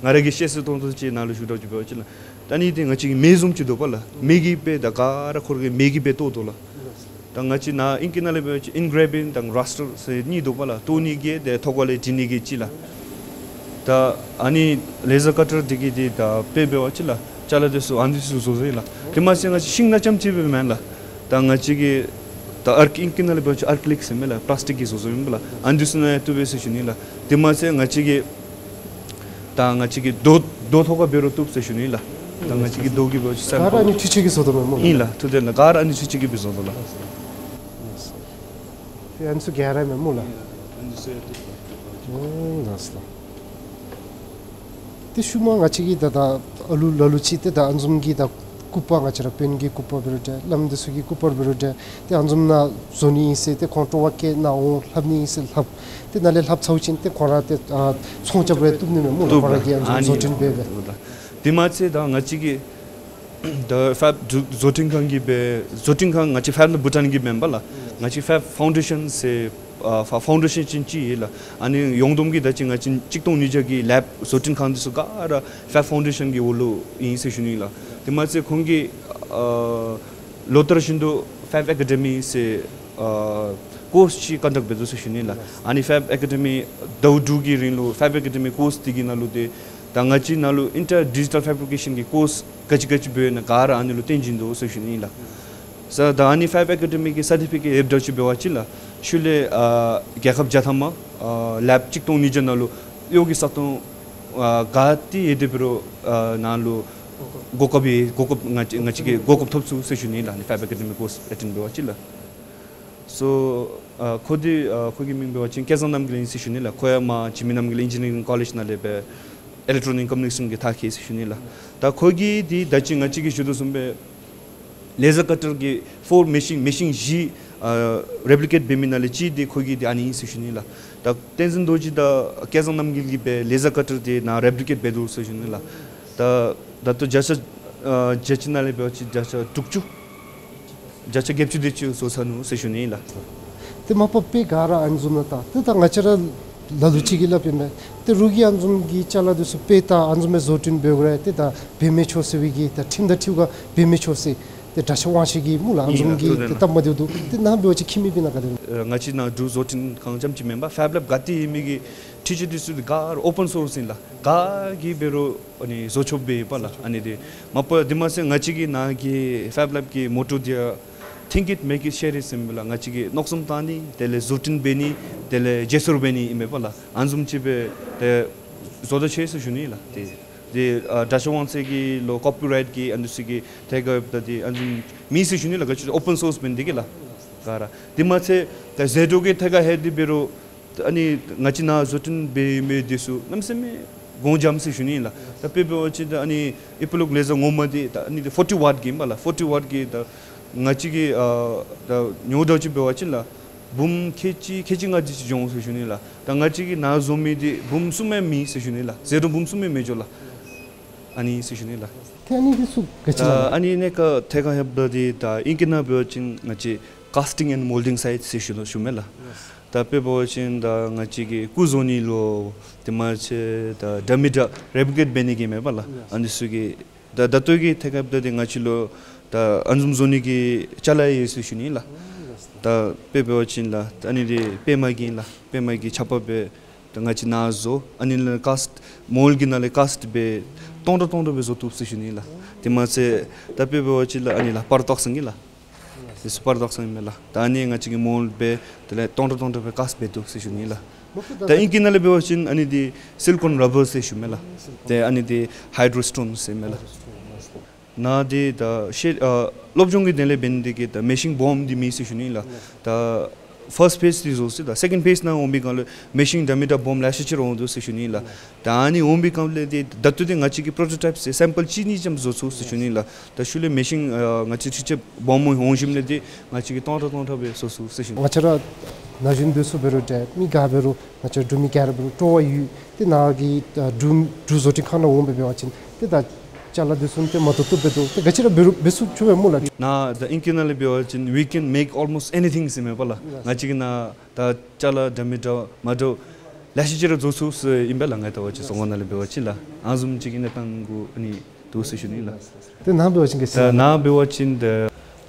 ང་ར་གིས་ཤེས་ཚད་ཏོག་ཏོ་ཅིག་ནཱ་ལུ་ཞུ་དོ་ཅིག་འབད་བ་ཅིན་ལགས། ད་ཨ་ནི་དེ་ང་བཅས་ཀྱི་མེ་བཟུམ་ཅིག་འདུག་པ་ལགས། མེ་གིས་འབད་ད་ག་ར་ཁོ་ར་གིས་མེ་གིས་འབད་བཏོག་དོ་ལགས། ད་ང་བཅས་ནཱ་ཨིང་སྐད་ནང་ལས་འབད་བ་ཅིན་ཨིན་གྲེ་བིང་དང་རཱས་ཊར་ཟེར་གཉིས་འདུག་པ་ལགས། བཏོག་ནི་གི་དེ་ཐོག་ཁ་ལས་འབྲི་ནི་གི་ཅིག་ལགས། ད་ཨ་ནི་ལེ་ཟར་ཀ་ཊར་དེ་གིས་དེ་ད་དཔེ་འབད་བ་ཅིན་ལགས་ཅ་ལ་འདི་ཚུ་ཨ་ནི་འདི་ཚུ་བཟོ་བཟོཝ་ཨིན་ལགས། དེ་མ་ཚད་ང་བཅས་ཤིང་ནང་རྐྱངམ་ཅིག་སྦེ་མེན་ལགས། ད་ང་བཅས་ཀྱིས་ད་ཨར་ཀི་ཨིང་སྐད་ནང་ལས་འབད་བ་ཅིན་ཨར་ཀི་ལིག་ཟེར་མས་ལགས། པ་ལཱས་ཊིག་གིས་བཟོ་བཟོཝ་ཨིན་པ་ལགས། ཨ་ནི་འདི་ཚུ་ནང་ཡང་བཏུབ་པས་ཟེར་ཞུ་ནི་ལགས། དེ་མ་ཚད་ང་བཅས་ཀྱིས་ད་ང་བཅས་ཀྱིས་རྡོ་རྡོ་ཐོག་ཁར་འབད་རུང་བཏུབ་ཟེར་ཞུ་ནི་ལགས། ད་ང་བཅས་ཀྱིས་རྡོ་གིས་འབད་བ་ཅིན་ག་ར་ཨ་ནི་འཕྲུལ་ཆས་ཀྱིས་བཟོ་དོ་མས་སྨོ་ལགས། ཨིན་ལགས། ཐུབ་དེ་ལགས། ག་ར་ཨ་ནི་འཕྲུལ་ཆས་ཀྱིས་སྦེ་བཟོ་དོ་ལགས། ཏེ་ཨ་ནི་ཚུ་ག་ར་མས་སྨོ་ལགས། ཨིན་ལགས་སོ། ཏེ་ཤུལ་མ་ང་བཅས་ཀྱིས་ད་ད་ཨ་ལུ་ལ་ལུ་ཅིག་ཏེ་ད་ཨ་ནི་བཟུམ་གྱི་ད་སྐུ་པར་ང་བཅས་ར་དཔོན་གྱི་སྐུ་པར་འབད་རུང་འདྲ་བླམ་འདི་ཚུ་གི་སྐུ་པར་འབད་རུང་འདྲ་ཏེ་ཨ་ནི་བཟུམ་ནཱ་བཟོ་ནི་ཨིན་ཟེར་ཏེ་ཁོང་སྤྲོ་བ་བསྐྱེད་ནཱ་འོང་ལྷབ་ནི་ཨིན་ཟེར་ལྷབ། ཏེ་ནཱ་ལས་ལྷབ་ཚརཝ་ཅིག་ཏེ་ཁོང་ར་ཏེ་ཨ་ཚོང་རྐྱབ་རུང་བཏུབ་ནི་མས་སྨོ་ལགས། བཏུབ་ཁོང་ར་གིས་ཨ་ནི་ཨ་ནི་བཟོ་སྐྲུན་འབད་འབད། དེ་མ་ཚད་ད་ང་བཅས་ཀྱིས་ད་ཕེབ་བཟོ་སྐྲུན་ཁང་གི་སྦེ་བཟོ་སྐྲུན་ཁང་ང་བཅས་ཕེབ་ལེབ་བྷུ་ཊཱན་གྱི་མེན་པ་ལགས། ང་བཅས་ཕེབ་ཕའུན་ཌེ་ཤཱན་ཟེར་ཨ་ཕ་ཕའུན་ཌེ་ཤཱན་ཅིག་ཅིག་ཡོད་ལགས། ཨ་ནི་ཡོངས་བསྡོམས་ཀྱིས་ད་ཅི་ང་བཅས་གཅིག་སྟོང་ཉིས་བརྒྱ་གི་ལེབ་བཟོ་སྐྲུན་ཁང་འདི་ཚུ་ག་ར་ཕེབ་ཕའུན་ཌེ་ཤཱན་གྱི་འོག་ལུ་ཨིན་ཟེར་ཞུ་ནི་ལགས། དེ་མ་ཚད་ཁོང་གིས་ཨ་ལོ་ལྟར་བཞིན་དུ་ཕེབ་ཨེ་ཀ་ཌེ་མི་ཟེར་ཨ་ཀོརསི་ཅིག་ཀོན་ཌཀཊ་འབད་དོ་ཟེར་ཞུ་ནི་ལགས། ཨ་ནི་ཕེབ་ཨེ་ཀ་ཌེ་མི་ཟླཝ་དྲུག་གི་རིང་ལུ་ཕེབ་ཨེ་ཀ་ཌེ་མི་ཀོརསི་འདི་གི་ནང་ལུ་ཏེ་ད་ང་བཅས་ནཱ་ལུ་ཨིན་ཊར་ཌི་ཇི་ཊལ་ཕེབ་རི་ཀེ་ཤཱན་གྱི་ཀོརསི་ག་ཅི་ག་ཅི་འབད་ཡོད་ན་ག་ར་ཨ་ནི་ལུ་སྟོན་བྱིན་དོ་ཟེར་ཞུ་ནི་ཨིན་ལགས། ས་ད་ཨ་ནི་ཕེབ་ཨེ་ཀ་ཌེ་མི་གི་སར་ཊི་ཕི་ཀེཊ་ཨེབ་སྟྲེཀཊ་ཅིག་འབད་བ་ཅིན་ལགས་ཤུལ་ལས་ཨ་རྒྱལ་ཁབ་བརྒྱ་ཐམ་པ་ཨ་ལེབ་གཅིག་སྟོང་ཉིས་བརྒྱ་ནང་ལུ་གཡོག་གི་ས་སྟོང་ཨ་ག་ཏེ་ཡོད་དེ་འབད་རུང་ཨ་ནཱ་ལུ་གོ་སྐབས་ཡོད། གོ་སྐབས་ང་བཅས་ང་བཅས་ཀྱིས་གོ་སྐབས་ཐོབ་ཚུགས་ཟེར་ཞུ་ནི་ལགས། ཨ་ནི་ཕེབ་ཨེ་ཀ་ཌེ་མི་ཀོརསི་ཨེ་ཊེནཌ་འབད་བ་ཅིན་ལགས། སོ་ཨ་ཁོ་འདི་ཨ་ཁོ་གི་མིང་འབད་བ་ཅིན་སྐལ་བཟང་རྣམ་རྒྱལ་ཨིན་ཟེར་ཞུ་ནི་ལགས། ཁོ་ཡང་མར་འཇིགས་མེད་རྣམ་རྒྱལ་ཨིན་ཇི་ནི་ཡ་རིང་ཀོ་ལེཇ་ནང་ལས་འབད་ཨི་ལེག་ཊོ་ནིག་ཀོ་མུ་ནི་ཀེ་ཤཱན་གྱི་མཐར་འཁྱོལ་ཟེར་ཞུ་ནི་ལགས། ད་ཁོ་གིས་འདི་ད་ཅི་ང་བཅས་ཀྱིས་ཞུ་དོ་བཟུམ་སྦེ་ལེ་ཟར་ཀ་ཊར་གྱི་ཕོར་མེ་ཤིན་མེ་ཤིན་བཞི་ཨ་རེབ་ལི་ཀེཊ་འབད་མི་ནང་ལས་གཅིག་འདི་ཁོ་གི་འདི་ཨ་ནི་ཨིན་ཟེར་ཞུ་ནི་ལགས། ད་བསྟན་འཛིན་རྡོ་རྗེ་དང་སྐལ་བཟང་རྣམ་རྒྱལ་གྱིས་འབད་ལེ་ཟར་ཀ་ཊར་འདི་ནཱ་རེབ་ལི་ཀེཊ་འབད་དོ་ཟེར་ཞུ་ནི་ལགས། ད་ད་ལྟོ་བརྒྱ་ཆ་ཨ་བརྒྱ་ཆ་ནང་ལས་འབད་བ་ཅིན་བརྒྱ་ཆ་དྲུག་ཅུ་བརྒྱ་ཆ་བརྒྱད་ཅུ་དེ་ཅིག་བཟོ་ཚར་ནུག་ཟེར་ཞུ་ནི་ཨིན་ལགས། ཏེ་མ་པ་དཔེ་ག་ར་ཨ་ནི་བཟུམ་ནང་ད་ཏེ་ད་ང་བཅས་ར་ལ་ལུ་ཅིག་གིས་སླབ་ཨིན་མས། ཏེ་རོགས་ཀྱིས་ཨ་ནི་བཟུམ་གྱི་ཅ་ལ་འདི་ཚུ་དཔེ་ད་ཨ་ནི་བཟུམ་སྦེ་བཟོ་སྐྲུན་འབད་དགོ་ར་ཏེ་ད་འབད་མི་ཆོག་ཟེར་བའི་གི་ད་ཁྲིམས་དང་འཁྲིལཝ་ག་འབད་མི་ཆོག་ཟེར་ཏེ་དྲག་ཤོས་དབང་ཤེད་ཀྱིས་སྨོ་ལགས། ཨ་ནི་བཟུམ་གྱི་ཏེ་སྟབས་མ་བདེཝ་འདུག། ཏེ་ནཱ་འབད་བ་ཅིན་ཁྱིམ་མི་སྦེ་ན་ག་དེ་སྦེ། ཨ་ང་བཅས་ནཱ་འབྲུག་བཟོ་སྐྲུན་ཁང་རྐྱངམ་ཅིག་མེན་པར་ཕེབ་ལེབ་ག་ཏེ་ཡོད་མི་གི་འཕྲུལ་ཆས་འདི་ཚུ་ག་ར་ཨོ་པཱན་སོརསི་ཨིན་ལགས། ག་གིས་འབད་རུང་ཨ་ནི་བཟོ་ཆོགཔ་སྦེ་ཡོད་པ་ལགས། ཨ་ནི་འདི་མ་པ་འདི་མ་ཚད་ང་བཅས་ཀྱི་ནཱ་གི་ཕེབ་ལེབ་ཀྱི་མོ་ཊོ་འདི་ཡང་Think it, make it, share it ཟེར་མི་ལགས། ང་བཅས་ཀྱིས་མནོ་བསམ་བཏང་ནི་དེ་ལས་བཟོ་སྐྲུན་འབད་ནི་དེ་ལས་བརྗེ་སོར་འབད་ནི་ཨིན་མས་པ་ལགས། ཨ་ནི་བཟུམ་ཅིག་སྦེ་ཏེ་བཟོ་དོ་ཅིག་ཟེར་ཞུ་ནི་ལགས། ཏེ་ཏེ་ཨ་དྲག་ཤོས་དབང་ཤེད་ཀྱི་ལུ་ཀོ་པི་རའིཊ་ཀྱི་ཨ་ནི་ཚུ་གི་ཐད་ཁར་ད་ཏེ་ཨ་ནི་བཟུམ་མེད་ཟེར་ཞུ་ནི་ལགས། ག་ཅི་ཨོ་པཱན་སོརསི་འབད་ནི་འདི་གིས་ལགས། ག་ར་འདི་མ་ཚད་ད་ཟད་འགྲོ་གི་ཐད་ཁར་ལྷོད་དེ་འབད་རུང་ཨ་ནི་ང་བཅས་ནཱ་བཟོ་སྐྲུན་འབད་མི་འདི་ཚུ་གནམ་མེད་ས་མེད་ གོང་འཇམ་ཟེར་ཞུ་ནི་ལགས། ད་དཔེ་འབད་བ་ཅིན་ད་ཨ་ནི་ཨི་པི་ལོག་ལེ་ཟར་ངོ་མ་འདི་ད་ཨ་ནི་འདི་ཕོར་ཊི་ཝཊ་གི་ཨིན་པ་ལགས། ཕོར་ཊི་ཝཊ་གི་ད་ང་བཅས་ཀྱིས་ཨ་ད་ཉོ་འདྲཝ་ཅིག་འབད་བ་ཅིན་ལགས། འབུམ་ཁལ་གཅིག་ཁལ་གཅིག་ལྔ་དེ་ཅིག་འགྱོ་འོང་ཟེར་ཞུ་ནི་ལགས། ད་ང་བཅས་ཀྱིས་ནཱ་བཟོ་མི་འདི་འབུམ་གསུམ་ཡང་མེད་ཟེར་ཞུ་ནི་ལགས། ཟད་འགྲོ་འབུམ་གསུམ་ཡང་མི་འགྱོ་ལགས། ཨ་ནི་ཟེར་ཞུ་ནི་ལགས། ཏེ་ཨ་ནི་འདི་ཚུ་ག་ཅི་ལགས། ཨ་ནི་གནས་ཁག་ཐད་ཁར་ལྷོདཔ་ད་འདི་ད་ཨིང་སྐད་ནང་འབད་བ་ཅིན་ང་བཅས་casting and molding site ཟེར་ཞུ་ནི་ཞུཝ་མས་ལགས། ད་དཔེ་འབད་བ་ཅིན་ད་ང་བཅས་ཀྱི་སྐུ་བཟོ་ནི་ལུ་དེ་མ་ཚད་ད་ཌ་མི་ཌ་རེབ་ལི་ཀེཊ་འབད་ནི་གི་མས་པ་ལགས། ཨ་ནི་ཚུ་གི་ད་ད་ལྟོ་གི་ཐད་ཁར་ལྷོདཔ་ད་འདི་ང་བཅས་ལུ་ད་ཨ་ནི་བཟུམ་བཟོ་ནི་གི་ཅ་ལ་ཡོད་ཟེར་ཞུ་ནི་ལགས། ད་དཔེ་འབད་བ་ཅིན་ལགས། ད་ཨ་ནི་འདི་པདྨ་གི་ཨིན་ལགས། པདྨ་གི་ཆ་པ་སྦེ་ད་ང་བཅས་ནཱ་བཟོ། ཨ་ནི་ལས་ཀཱསཊ་མོལཌ་གི་ནང་ལས་ཀཱསཊ་སྦེ་སྟོང་ཕྲག་སྟོང་ཕྲག་སྦེ་བཟོ་བཏུབ་ཟེར་ཞུ་ནི་ལགས། དེ་མ་ཚད་ད་དཔེ་འབད་བ་ཅིན་ལགས། ཨ་ནི་ལགས་པར་ཏོག་སང་གི་ལགས། དེ་ཚུ་པར་ཏོག་སང་ཨིན་མས་ལགས། ད་ཨ་ནི་ང་བཅས་ཀྱིས་མོལཌ་འབད་དེ་ལས་སྟོང་ཕྲག་སྟོང་ཕྲག་སྦེ་ཀཱསཊ་འབད་བཏུབ་ཟེར་ཞུ་ནི་ལགས། ད་ཨིང་སྐད་ནང་ལས་འབད་བ་ཅིན་ཨ་ནི་འདི་སི་ལི་ཀོན་རབ་བར་ཟེར་ཞུཝ་མས་ལགས། ཏེ་ཨ་ནི་འདི་ཧའི་ཌོ་རོ་སི་ཊོན་ཟེར་མས་ལགས། ནཱ་འདི་ད་ཤེ་ཨ་སློབ་སྦྱོང་གི་དོན་ལས་འབད་ནི་འདི་གིས་ད་མེ་ཤིན་སྦོམ་འདི་མེད་ཟེར་ཞུ་ནི་ལགས། ད་ཕརསཊ་ཕེསི་འདི་བཟོ་ཅི། ད་སེ་ཀེནཌ་ཕེསི་ནང་འོང་པའི་སྒང་ལས་མེ་ཤིན་ཌ་མི་ཌ་སྦོམ་ལེ་ཤ་ཅིག་ར་འོང་དོ་ཟེར་ཞུ་ནི་ལགས། ད་ཨ་ནི་འོང་པའི་སྒང་ལས་འདི་ད་ལྟོ་འདི་ང་བཅས་ཀྱིས་པྲོ་ཊོ་ཊའིཔ་ཟེར་སེམ་པཱལ་ཅིག་གཉིས་ཙམ་བཟོ་ཚུགས་ཟེར་ཞུ་ནི་ལགས། ད་ཤུལ་ལས་མེ་ཤིན་ཨ་ང་བཅས་འཕྲུལ་ཆས་སྦོམ་འོང་ཞིནམ་ལས་འདི་ང་བཅས་ཀྱིས་སྟོང་ཕྲག་སྟོང་ཕྲག་སྦེ་བཟོ་ཚུགས་ཟེར་ཞུ་ནི། ང་བཅས་ར་ན་གཞོན་འདི་ཚུ་འབད་རུང་འདྲ་མི་ག་འབད་རུང་ང་བཅས་འབྲུག་མི་ག་ར་འབད་རུང་སྤྲོ་བ་ཡོད། ཏེ་ནཱ་གི་ཨ་འབྲུག་འབྲུག་བཟོ་སྐྲུན་ཁང་ནང་འོང་སྦེ་འབད་བ་ཅིན་ཏེ་ད་ཅ་ལ་འདི་ཚུ་ཏེ་མ་བཏུབ་བཏུབ་སྦེ་འདུག། ཏེ་ག་ཅི་ར་འབད་རུང་འབད་ཚུགས་ཚུགས་པས་སྨོ་ལགས། ནཱ་ད་ཨིང་སྐད་ནང་ལས་འབད་བ་ཅིན we can make almost anything ཟེར་མས་པ་ལགས། ང་བཅས་ཀྱིས་ནཱ་ད་ཅ་ལ་འདྲ་མི་འདྲ་མ་འདྲཝ་ལེ་ཤ་ཅིག་ར་བཟོ་ཚུགས་ཟེར་ཨིན་པས་ལགས། ང་ལྟ་བ་ཅིན་བཟོ་ཁང་ནང་ལས་འབད་བ་ཅིན་ལགས། ཨ་ནི་བཟུམ་ཅིག་གི་གནས་སྟངས་གུ་ཨ་ནི་འདུག་ཟེར་ཞུ་ནི་ལགས། ཏེ་ནཱ་འབད་བ་ཅིན་ག་ཅི་ལགས། ད་ནཱ་འབད་བ་ཅིན་ད་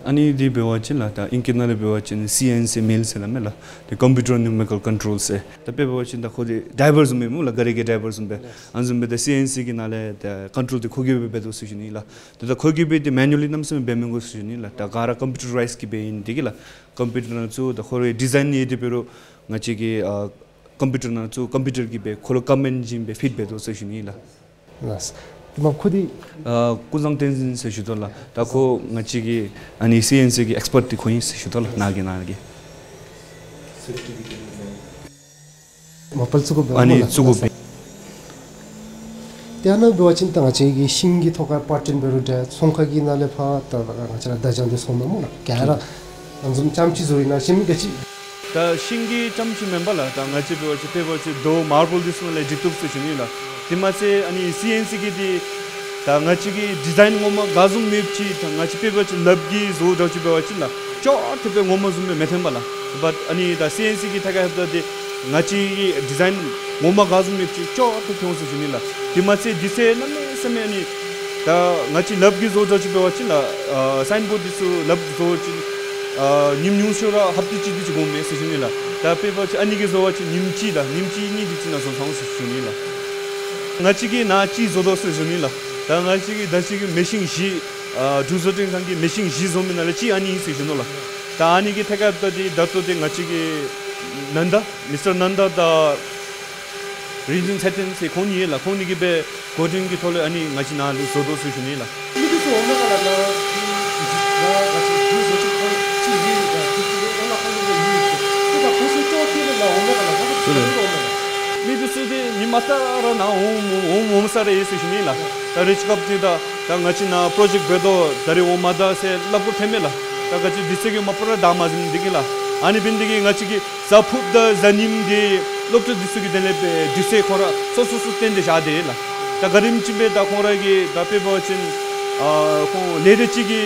ཨ་ནི་འདི་འབད་བ་ཅིན་ལགས། ད་ཨིང་སྐད་ནང་ལས་འབད་བ་ཅིན་སི་ཨེན་སི་མིལ་ཟེར་སླབ་མས་ལགས། ཏེ་ཀམ་པིའུ་ཊར་ནིའུ་མེ་རི་ཀལ་ཀོན་ཊོལ་ཟེར། ད་དཔེ་འབད་བ་ཅིན་ད་ཁོ་འདི་ཌའི་བར་བཟུམ་སྦེ་སྨོ་ལགས། ག་ར་གི་ཌའི་བར་བཟུམ་སྦེ། ཨ་ནི་བཟུམ་སྦེ་ད་སི་ཨེན་སི་གི་ནང་ལས་ད་ཀོན་ཊོལ་འདི་ཁོ་གིས་སྦེ་འབད་དོ་ཟེར་ཞུ་ནི་ལགས། ཏེ་ད་ཁོ་གིས་སྦེ་འདི་མེ་ནུ་ལི་གནམ་མེད་ས་མེད་འབད་མི་དགོ་ཟེར་ཞུ་ནི་ལགས། ད་ག་ར་ཀམ་པིའུ་ཊར་རའིཛ་གིས་འབད་ནི་འདི་གིས་ལགས། ཀམ་པིའུ་ཊར་ནང་ཚུ་ད་ཁོ་རའི་ཌི་ཟའིན་ཡོད་དེ་འབད་རུང་ང་བཅས་ཀྱི་ཨ་ཀམ་པིའུ་ཊར་ནང་ཚུ་ཀམ་པིའུ་ཊར་གིས་སྦེ་ཁོ་ལུ་ཀོ་མེནཌ་བྱིན་སྦེ་ཕིཌ་འབད་དོ་ཟེར་ཞུ་ནི་ལགས། ལགས། དེ་མ་ཁོ་འདི་ཨ་ཀུན་བཟང་བསྟན་འཛིན་ཟེར་ཞུ་དོ་ལགས། ད་ཁོ་ང་བཅས་ཀྱི་ཨ་ནི་སི་ཨེན་སི་གི་ཨེགསི་པརཊ་འདི་ཁོ་ཨིན་ཟེར་ཞུ་དོ་ལགས། ནཱ་གི་ནཱ་གི་མ་པ་ལས་བཙུགས་དགོ་པས་ཨ་ནི་སྨོ་ལགས། བཙུགས་དགོ་པས། ཏེ་ཨ་ནཱ་འབད་བ་ཅིན་ད་ང་བཅས་ཀྱི་ཤིང་གི་ཐོག་ཁར་པར་ཊིན་འབད་རུང་འདྲ་ཚོང་ཁང་གི་ནང་ལས་ཕར་ད་ང་བཅས་ར་བརྡ་བྱང་འདི་སོང་ནུག་སྨོ་ལགས། ག་ར་ཨ་ནི་བཟུམ་ཙམ་ཅིག་བཟོ་ཡི་ན་ཤེས་མི་ག་ཅི། ད་ཤིང་གི་ཙམ་ཅིག་མེན་པ་ལགས། ད་ང་བཅས་འབད་བ་ཅིན་དཔེ་འབད་བ་ཅིན་རྡོ་མར་བལ་འདི་ཚུ་ནང་ལས་འབྲི་བཏུབ་ཟེར་ཞུ་ནི་ལགས། དེ་མ་ཚད་ཨ་ནི་སི་ཨེན་སི་གི་འདི་ད་ང་བཅས་ཀྱི་ཌི་ཟའིན་ངོ་མ་ག་བཟུམ་མེདཔ་ཅིག་ད་ང་བཅས་དཔེ་འབད་བ་ཅིན་ལགཔ་གིས་བཟོ་འདྲཝ་ཅིག་འབད་བ་ཅིན་ལགས། ཅོག་འཐདཔ་སྦེ་ངོ་མ་བཟུམ་སྦེ་མི་ཐོན་པ་ལགས། བཊ་ཨ་ནི་ད་སི་ཨེན་སི་གི་ཐད་ཁར་ལྷོདཔ་ད་འདི་ང་བཅས་ཀྱི་ཌི་ཟའིན་ངོ་མ་ག་བཟུམ་མེདཔ་ཅིག་ཅོག་འཐདཔ་འོང་ཟེར་ཞུ་ནི་ལགས། དེ་མ་ཚད་འདི་ཚུ་གནམ་མེད་ས་མེད་ཨ་ནི་ད་ང་བཅས་ལགཔ་གིས་བཟོ་འདྲཝ་ཅིག་འབད་བ་ཅིན་ལགས། ཨ་སའིན་བོཌ་འདི་ཚུ་ལགཔ་གིས་བཟོ་བ་ཅིན་ཨ་ཉིནམ་ཉུང་ཤོས་ར་ཧབ་ཏ་གཅིག་འདི་ཅིག་འགོརཝ་མས་ཟེར་ཞུ་ནི་ལགས། ད་དཔེ་འབད་བ་ཅིན་ཨ་ནི་གིས་བཟོ་བ་ཅིན་ཉིནམ་གཅིག་དང་ཉིནམ་གཅིག་གཉིས་འདི་ཅིག་ནང་བཟོ་ཚར་འོང་ཟེར་ཞུ་ནི་ལགས། ང་བཅས་ཀྱིས་ནཱ་གཅིག་བཟོ་དོ་ཟེར་ཞུ་ནི་ལགས། ད་ང་བཅས་ཀྱིས་ད་ཅི་གི་མེ་ཤིན་བཞི་ཨ་འབྲུག་བཟོ་སྐྲུན་ཁང་གི་མེ་ཤིན་བཞི་བཟོ་མི་ནང་ལས་གཅིག་ཨ་ནི་ཨིན་ཟེར་ཞུ་ནི་ལགས། ད་ཨ་ནི་གི་ཐད་ཁར་ལྷོདཔ་ད་འདི་ད་ལྟོ་འདི་ང་བཅས་ཀྱི་ནན་ད་མིསི་ཊར་ནན་ད་དང་རིན་ཆེན་ཚེ་བརྟན་ཟེར་ཁོང་གཉིས་ཡོད་ལགས། ཁོང་གཉིས་ཀྱིས་སྦེ་འགོ་འདྲེན་གྱི་ཐོག་ལས་ཨ་ནི་ང་བཅས་ནཱ་ལུ་བཟོ་དོ་ཟེར་ཞུ་ནི་ལགས། མི་འདི་ཚུ་འོང་མས་ག་ལགས། ནཱ་ང་བཅས་འབྲུག་བཟོ་སྐྲུན་ཁང་གཅིག་ཡོད་ལགས། འདི་ཚུ་ལས་འོང་ལགས། ཁོང་གཉིས་ཀྱིས་ཡོད་ཟེར། ཏེ་ད་ཁོང་ཚུ་ཅོག་འཐདཔ་སྦེ་ནཱ་འོང་མས་ག་ལགས། ཁོང་ཚུ་ཅོག་འཐདཔ་སྦེ་འོང་མས་ག་ལགས། མི་འདི་ཚུ་འདི་ཉིནམ་རྟག་ར་ནཱ་འོང་འོང་འོང་ས་ར་ཡོད་ཟེར་ཞུ་ནི་ལགས། ད་རེས་ཅིག་སྐབས་འདི་ད་ད་ང་བཅས་ནཱ་པྲོ་ཇེཀཊ་འབད་དོ་ད་རེས་འོང་མ་ད་ཟེར་སླབ་དགོཔ་ཐོན་མས་ལགས། ད་ག་ཅི་དུས་ཚོད་ཀྱིས་མ་པ་ར་བདའ་མ་ཟུན་འདི་གིས་ལགས། ཨ་ནི་འབད་ནི་འདི་གིས་ང་བཅས་ཀྱིས་གཟའ་ཕུརཔ་དང་གཟའ་ཉིམ་འདི་སློབ་ཕྲུག་འདི་ཚུ་གི་དོན་ལས་སྦེ་དུས་ཚོད་ཁོང་ར་སོ་སོ་སོ་བཏོན་ཏེ་བཞག་སྟེ་ལགས། ད་ག་དེམ་ཅིག་སྦེ་ད་ཁོང་ར་གི་ད་དཔེ་འབད་བ་ཅིན་ཨ་ཁོང་ལས་སྡེ་གཅིག་གི་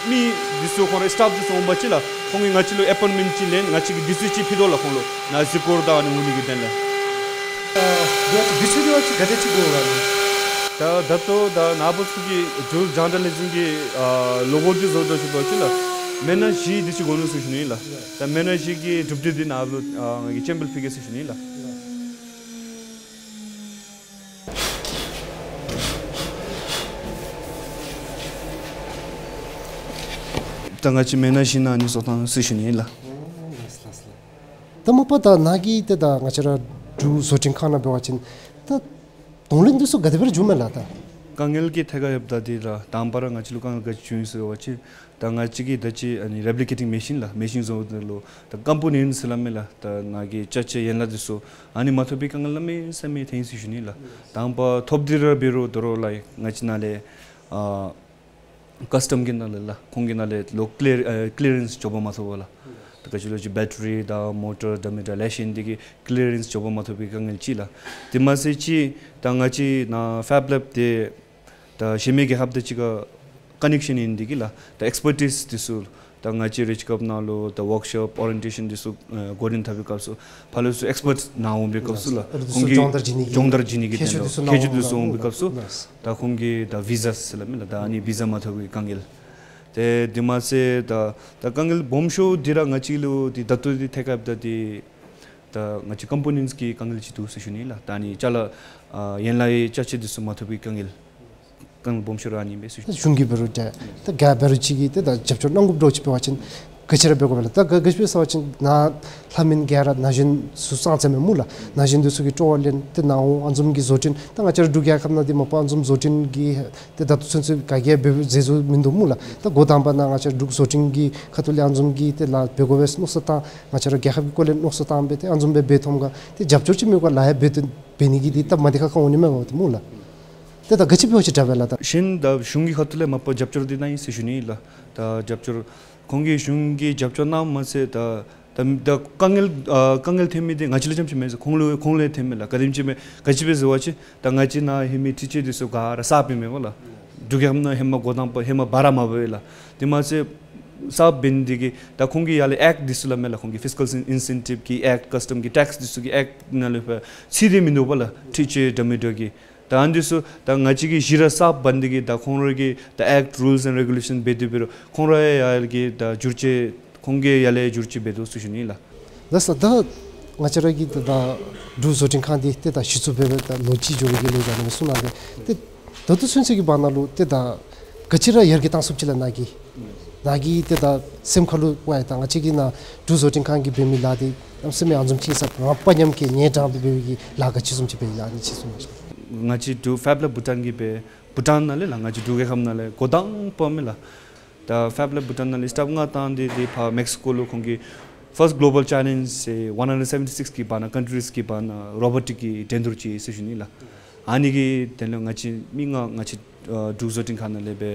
མི་འདི་ཚུ་ཁོང་རའི་སི་ཊཕ་འདི་ཚུ་འོང་པ་ཅིན་ལགས། ཁོང་གིས་ང་བཅས་ལུ་ཨེ་པོའིནཊ་མེནཊ་ཅིག་ལེན། ང་བཅས་ཀྱིས་དུས་ཚོད་ཅིག་ཕུལ་དོ་ལགས་ཁོང་ལུ། ནཱ་གཟིགས་སྐོར་དང་ཨ་ནི་འོང་ནི་གི་དོན་ལས། ཨ་དུས་ཚོད་འདི་བ་ཅིན་ག་དེ་ཅིག་འགོར་ག་ལགས། ད་ད་ལྟོ་ད་ནཱ་བུ་ཚུ་གི་འབྲུག་ལྗང་ཌར་ལི་ཟིམ་གྱི་ཨ་ལོ་གོ་འདི་བཟོ་འདྲཝ་ཅིག་འབད་བ་ཅིན་ལགས། མི་ནག་བཞི་འདི་ཅིག་འགོར་ནུག་ཟེར་ཞུ་ནི་ལགས། ད་མི་ནག་བཞི་གི་གྲུབ་འབྲས་འདི་ནཱ་ལུ་ཨ་ང་གིས་སྤྱན་འབུལ་ཕུལ་གེ་ཟེར་ཞུ་ནི་ལགས། ད་ང་བཅས་མི་ནག་བཞི་ནང་ཨ་ནི་བཟོ་བཏང་ཟེར་ཞུ་ནི་ལགས། ད་མ་པ་ད་ནཱ་གི་ཏེ་ད་ང་བཅས་ར་འབྲུག་བཟོ་སྐྲུན་ཁང་ནང་འབད་བ་ཅིན་ད་གདོང་ལེན་འདི་ཚུ་ག་དེ་སྦེ་ར་འགྱོཝ་མས་ལགས། ད་ དཀའ་ངལ་གྱི་ཐད་ཁར་ཡོདཔ་ད་འདི་ལགས་དང་པ་ར་ང་བཅས་ལུ་དཀའ་ངལ་ག་ཅི་བྱུང་ཡི་ཟེར་བ་ཅིན་ད་ང་བཅས་ཀྱིས་ད་ཅི་ཨ་ནི་རེབ་ལི་ཀེ་ཊིང་མེ་ཤིན་ལགས་མེ་ཤིན་བཟོཝ་ད་ལུ་ད་ཀོམ་པོ་ནེནཊ་ཟེར་སླབ་མས་ལགས། ད་ནཱ་གི་ཅ་ཆས་ཡན་ལག་འདི་ཚུ་ཨ་ནི་མ་ཐོབ་པའི་དཀའ་ངལ་གནམ་མེད་ས་མེད་ཐོན་ཡི་ཟེར་ཞུ་ནི་ལགས། དང་པ་ཐོབ་སྟེ་ར་འབད་རུང་དོ་རུང་ལགས་ང་བཅས་ནཱ་ལས་ཨ་ཀསི་ཊམ་གྱི་ནང་ལས་ལགས་ཁོང་གི་ནང་ལས་ལོག་ཀི་ལི་ཡར་ཨ་ཀི་ལི་རེནསི་འབྱོར་པ་མ་ཐོབ་པས་ལགས། ད་ག་ཅི་ལོ་ཅིག་བེ་ཊ་རི་དང་མོ་ཊར་དང་མི་དང་ལེ་ཤ་ཨིན། འདི་གི་ཀི་ལི་རེནསི་འབྱོར་པ་མ་ཐོབ་པའི་དཀའ་ངལ་ཅིག་ལགས། དེ་མ་ཚད་ཅིག་ད་ང་བཅས་ནཱ་ཕེབ་ལེབ་འདི་ད་གཞན་མི་རྒྱལ་ཁབ་དང་གཅིག་ཁར་ཀོ་ནེག་ཤཱན་ཨིན། འདི་གིས་ལགས་ད་ཨེགསི་པར་ཊིསི་འདི་ཚུ་ད་ང་བཅས་རེ་ཅིག་སྐབས་ནང་ལུ་ད་ཝརཀ་ཤོབ་ཨོ་རི་ཡེན་ཊེ་ཤཱན་འདི་ཚུ་ཨ་འགོ་འདྲེན་འཐབ་པའི་སྐབས་སུ་ཕར་ལས་ཚུར་ཨེགསི་པརཊསི་ནཱ་འོང་པའི་སྐབས་སུ་ལགས་ཨ་ཁོང་གིས་སྦྱོང་བརྡར་བྱིན་ནི་གི་སྦྱོང་བརྡར་བྱིན་ནི་གི་མཁས་མཆོག་དོན་ལུ་འདི་ཚུ་ནཱ་མཁས་མཆོག་འོང་འདི་ཚུ་འོང་པའི་སྐབས་སུ་ལགས། ད་ཁོང་གི་ད་བི་ཟ་ཟེར་སླབ་མས་ལགས། ད་ཨ་ནི་བི་ཟ་མ་ཐོབ་པའི་དཀའ་ངལ། ཏེ་དེ་མ་ཚད་ད་ད་དཀའ་ངལ་སྦོམ་ཤོས་འདི་ར་ང་བཅས་ལུ་འདི་ད་ལྟོ་འདི་ཐད་ཁར་ཡོདཔ་ད་འདི་ད་ང་བཅས་ཀོམ་པོ་ནེནཊསི་གི་དཀའ་ངལ་ཅིག་འདུག་ཟེར་ཞུ་ནི་ལགས། ད་ཨ་ནི་ཅ་ལ་ཨ་ཡན་ལག་གི་ཅ་ཆས་འདི་ཚུ་མ་ཐོབ་པའི་དཀའ་ངལ་དཀའ་ངལ་སྦོམ་ཤོས་ར་ཨ་ནི་ཨིན་པས་ཟེར་ཞུ། གཞུང་གིས་འབད་རུང་ཏེ་ད་ག་འབད་རུང་ཅིག་གིས་ཏེ་ད་རྒྱབ་སྐྱོར་གནང་དགོཔ་འདྲཝ་ཅིག་འབད་བ་ཅིན་ག་ཅི་ར་འབད་དགོ་པས་ལགས། ད་ག་ག་ཅི་སྦེ་ཟེར་བ་ཅིན་ནཱ་ལྷབ་མི་ག་ར་ན་གཞོན་ཚུ་ཙང་ཙ་མས་སྨོ་ལགས། ན་གཞོན་འདི་ཚུ་གིས་སྤྲོ་བ་ལེན་ཏེ་ནཱ་འོང་ཨ་ནི་བཟུམ་གྱི་བཟོ་སྐྲུན་ད་ང་བཅས་ར་འབྲུག་རྒྱལ་ཁབ་ནང་འདི་མ་པ་ཨ་ནི་བཟུམ་བཟོ་སྐྲུན་གྱི་ཏེ་ད་ལྟོ་ཚུན་ཚོད་ག་གིས་འབད་འབད་མཛད་མཛད་མིན་འདུག་སྨོ་ལགས། ད་འགོ་དང་པ་ནཱ་ང་བཅས་ར་འབྲུག་བཟོ་སྐྲུན་གྱི་ཁ་ཐུག་ལས་ཨ་ནི་བཟུམ་གྱི་ཏེ་ལཱ་འབད་དགོ་པས་མནོ་བསམ་བཏང་ང་བཅས་ར་རྒྱལ་ཁབ་ཀྱི་སྐོར་ལས་མནོ་བསམ་བཏང་སྦེ་ཏེ་ཨ་ནི་བཟུམ་སྦེ་འབད་ཐོནམ་ག་ཏེ་རྒྱབ་སྐྱོར་ཅིག་མེད་པར་ལཱ་ཡང་འབད་དེ་འབད་ནི་གི་འདི་སྟབས་མ་བདེ་ཁག་ཁ་འོང་ནི་མས་པ་ཏེ་སྨོ་ལགས། ཏེ་ད་ག་ཅི་འབད་བ་ཅིན་དྲག་པས་ལགས། ད་གཞན་ད་གཞུང་གི་ཁ་ཐུག་ལས་མ་པ་རྒྱབ་སྐྱོར་འདི་གནང་ཡི་ཟེར་ཞུ་ནི་ལགས། ད་རྒྱབ་སྐྱོར་ཁོང་གིས་གཞུང་གིས་རྒྱབ་སྐྱོར་གནངམ་མ་ཚད་ད་ད་ད་དཀའ་ངལ་ཨ་དཀའ་ངལ་ཐོན་མི་འདི་ང་བཅས་ལུ་རྐྱངམ་ཅིག་མེན་ཟེར། ཁོང་ལུ་ཁོང་ལུ་ཡང་ཐོན་མས་ལགས། ག་དེམ་ཅིག་སྦེ་ག་ཅི་སྦེ་ཟེར་བ་ཅིན་ད་ང་བཅས་ནཱ་ལྷོད་མི་འཕྲུལ་ཆས་འདི་ཚུ་ག་ར་གསརཔ་ཨིན་མས་པ་ལགས། འབྲུག་རྒྱལ་ཁབ་ནང་ཧེ་མ་འགོ་དང་པ་ཧེ་མ་འབད་ར་མ་འབད་བས་ལགས། དེ་མ་ཚད་གསརཔ་འབད་ནི་འདི་གིས་ད་ཁོང་གི་ཡར་ལས་ཨེཀཊ་འདི་ཚུ་སླབ་མས་ལགས། ཁོང་གི་ཕིས་ཀཱལ་ཨིན་སེན་ཊིབ་ཀྱི་ཨེཀཊ་ཀསི་ཊམ་གྱི་ཊེགསི་འདི་ཚུ་གི་ཨེཀཊ་ནང་ལུ་ཕར་ཚུད་དེ་མིན་འདུག་པ་ལགས། འཕྲུལ་ཆས་འདྲ་མི་འདྲ་གི་ད་ཨ་ནི་འདི་ཚུ་ད་ང་བཅས་ཀྱིས་གཞི་ར་གསརཔ་འབད་ནི་འདི་གིས་ད་ཁོང་ར་གིས་ད་ཨེཀཊ་རུལསི་ཨེནཌ་རེ་གུ་ལེ་ཤཱན་འབད་དེ་འབད་རུང་ཁོང་ར་ཡང་ཡར་གྱི་ད་བསྒྱུར་བཅོས་ཁོང་གིས་ཡར་ལས་བསྒྱུར་བཅོས་འབད་དོ་ཟེར་ཞུ་ནི་ལགས། ལགས་སོ། ད་ང་བཅས་ར་གི་ཏེ་ད་འབྲུག་བཟོ་སྐྲུན་ཁང་འདི་ཏེ་ད་གཞི་བཙུགས་འབད་འབད་ད་ལོ་གཅིག་འགྱོ་བའི་གི་ལོ་རྒྱུས་ཨ་ནི་གསུང་གནང་སྟེ་ཏེ་ད་ལྟོ་ཚུན་ཚོད་ཀྱི་བར་ན་ལུ་ཏེ་ད་ག་ཅི་ར་ཡར་རྒྱས་བཏང་ཚུགསཔ་ཅིག་ལགས། ནཱ་གི་ནཱ་གི་ཏེ་ད་སེམས་ཁ་ལུ་ཝའི་ད་ང་བཅས་ཀྱི་ནཱ་འབྲུག་བཟོ་སྐྲུན་ཁང་གིས་འབད་མི་ལཱ་འདི་གནམ་མེད་ས་མེད་ཨ་ནི་བཟུམ་ཅིག་ཟེར་རང་དཔའ་ཉམས་ཀྱིས་ངལ་དྲངས་སྦེ་འབད་བའི་གི་ལཱ་ག་ཅི་བཟུམ་ཅིག་འབད་ཡི་ལགས། ཨ་ནི་ཅིག་གསུང་གནང་ཤིག། ང་བཅས་འབྲུག་ཕེབ་ལེབ་བྷུ་ཊཱན་གྱིས་སྦེ་བྷུ་ཊཱན་ནང་ལས་ལགས་ང་བཅས་འབྲུག་རྒྱལ་ཁབ་ནང་ལས་འགོ་དང་པ་མས་ལགས། ད་ཕེབ་ལེབ་བྷུ་ཊཱན་ནང་ལས་སི་ཊརཊ་ཨཔ་ལྔ་བཏང་སྟེ་ཏེ་ཕར་མེག་སི་ཀོ་ལུ་ཁོང་གིས་ཕརསཊ་གོ་ལོ་བཱལ་ཅེ་ལེནཇ་ཟེར་ཝན་ཧན་ཌེཌ་སེ་བེན་ཊི་སིགསི་གི་བར་ན་ཀཱན་ཊི་རིསི་གི་བར་ན་རོ་བོ་ཊིཀ་གི་འགྲན་བསྡུར་ཅིག་ཟེར་ཞུ་ནི་ལགས། ཨ་ནི་གི་དོན་ལུ་ང་བཅས་མི་ལྔ་ང་བཅས་ཨ་འབྲུག་བཟོ་སྐྲུན་ཁང་ནང་ལས་སྦེ་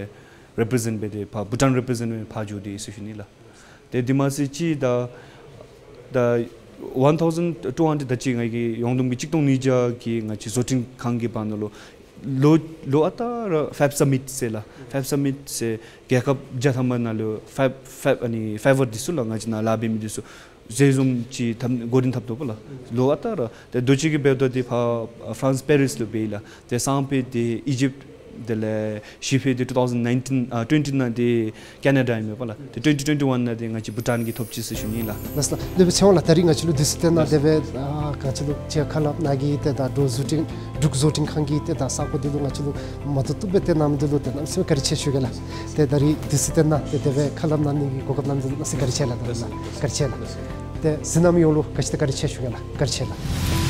རི་པི་རི་ཟེནཊ་འབད་དེ་ཕར་བྷུ་ཊཱན་རི་པི་རི་ཟེནཊ་འབད་ཕར་འགྱོ་དེས་ཟེར་ཞུ་ནི་ལགས། ཏེ་དེ་མ་ཚད་ཅིག་ད་ད་ཝན་ཐའུ་ཟེནཊ་ཊུ་ཧན་ཌེཌ་ད་ཅི་ང་གིས་ཡོངས་བསྡོམས་ཀྱི་གཅིག་སྟོང་ཉིས་བརྒྱ་གི་ང་བཅས་བཟོ་སྐྲུན་ཁང་གི་བར་ན་ལུ་ལོ་ལོ་ཨ་རྟག་ར་ཕེབ་སམ་མིཊ་ཟེར་ལགས། ཕེབ་སམ་མིཊ་ཟེར་རྒྱལ་ཁབ་བརྒྱ་ཐམ་པ་ནང་ལུ་ཕེབ་ཕེབ་ཨ་ནི་ཕེ་ཝར་འདི་ཚུ་ལགས་ང་བཅས་ནཱ་ལཱ་འབད་མི་འདི་ཚུ་ཟེར་བཟུམ་ཅིག་འཐབ་འགོ་འདྲེན་འཐབ་དོ་པ་ལགས། ལོ་ཨ་རྟག་ར་ཏེ་ད་ཅི་གི་འབདཝ་ད་འདི་ཕར་ཕ་རན་སི་པེ་རིསི་ལུ་འབད་ཡི་ལགས། ཏེ་སང་ཕོད་འདི་ཨི་ཇིབཊ་དེ་ལས་གཞེས་ཕོད་འདི་ཊུ་ཐའུ་ཟེནཊ་ནའིན་ཊིན་ཨ་ཊུ་ཝེན་ཊི་ནང་འདི་ཀེ་ན་ཌ་ཨིན་མས་པ་ལགས། ཏེ་ཊུ་ཝེན་ཊི་ཊུ་ཝེན་ཊི་ཝན་ནང་འདི་ང་བཅས་བྷུ་ཊཱན་གྱིས་ཐོབ་ཅི་ཟེར་ཞུ་ནི་ལགས། ལགས་སོ་ལགས། སློབ་དཔོན་ཚེ་དབང་ལགས། ད་རིས་ང་བཅས་ལུ་དུས་ཚོད་བཏོན་གནང་སྟེ་སྦེ་ཨ་ག་ཅི་ལོ་ཅིག་ཁ་སླབ་ནཱ་གི་ཏེ་ད་འབྲུག་བཟོ་སྐྲུན་འབྲུག་བཟོ་སྐྲུན་ཁང་གི་ཏེ་ད་ས་གོ་འདི་ལུ་ང་བཅས་ལུ་མ་བཏུབ་བཏུབ་སྦེ་སྟོན་གནང་མི་འདི་ལུ་ཏེ་གནམ་མེད་ས་མེད་བཀའ་དྲིན་ཆེ་ཞུ་གེ་ལགས། ཏེ་ད་རིས་དུས་ཚོད་བཏོན་གནང་སྟེ་དེ་སྦེ་ཁ་སླབ་གནང་ནི་གི་གོ་སྐབས་གནང་མི་འདི་ལུ་གནམ་མེད་ས་མེད་བཀའ་དྲིན་ཆེ་ལགས། ད་བཀའ་དྲིན་ཆེ་ལགས། ཏེ་གཟིགས་གནང་མི་ཡོངས་ལུ་ག་ཅི་ཏེ་བཀའ་དྲིན་ཆེ་ཞུ་གེ་ལགས། བཀའ་དྲིན་ཆེ་ལགས།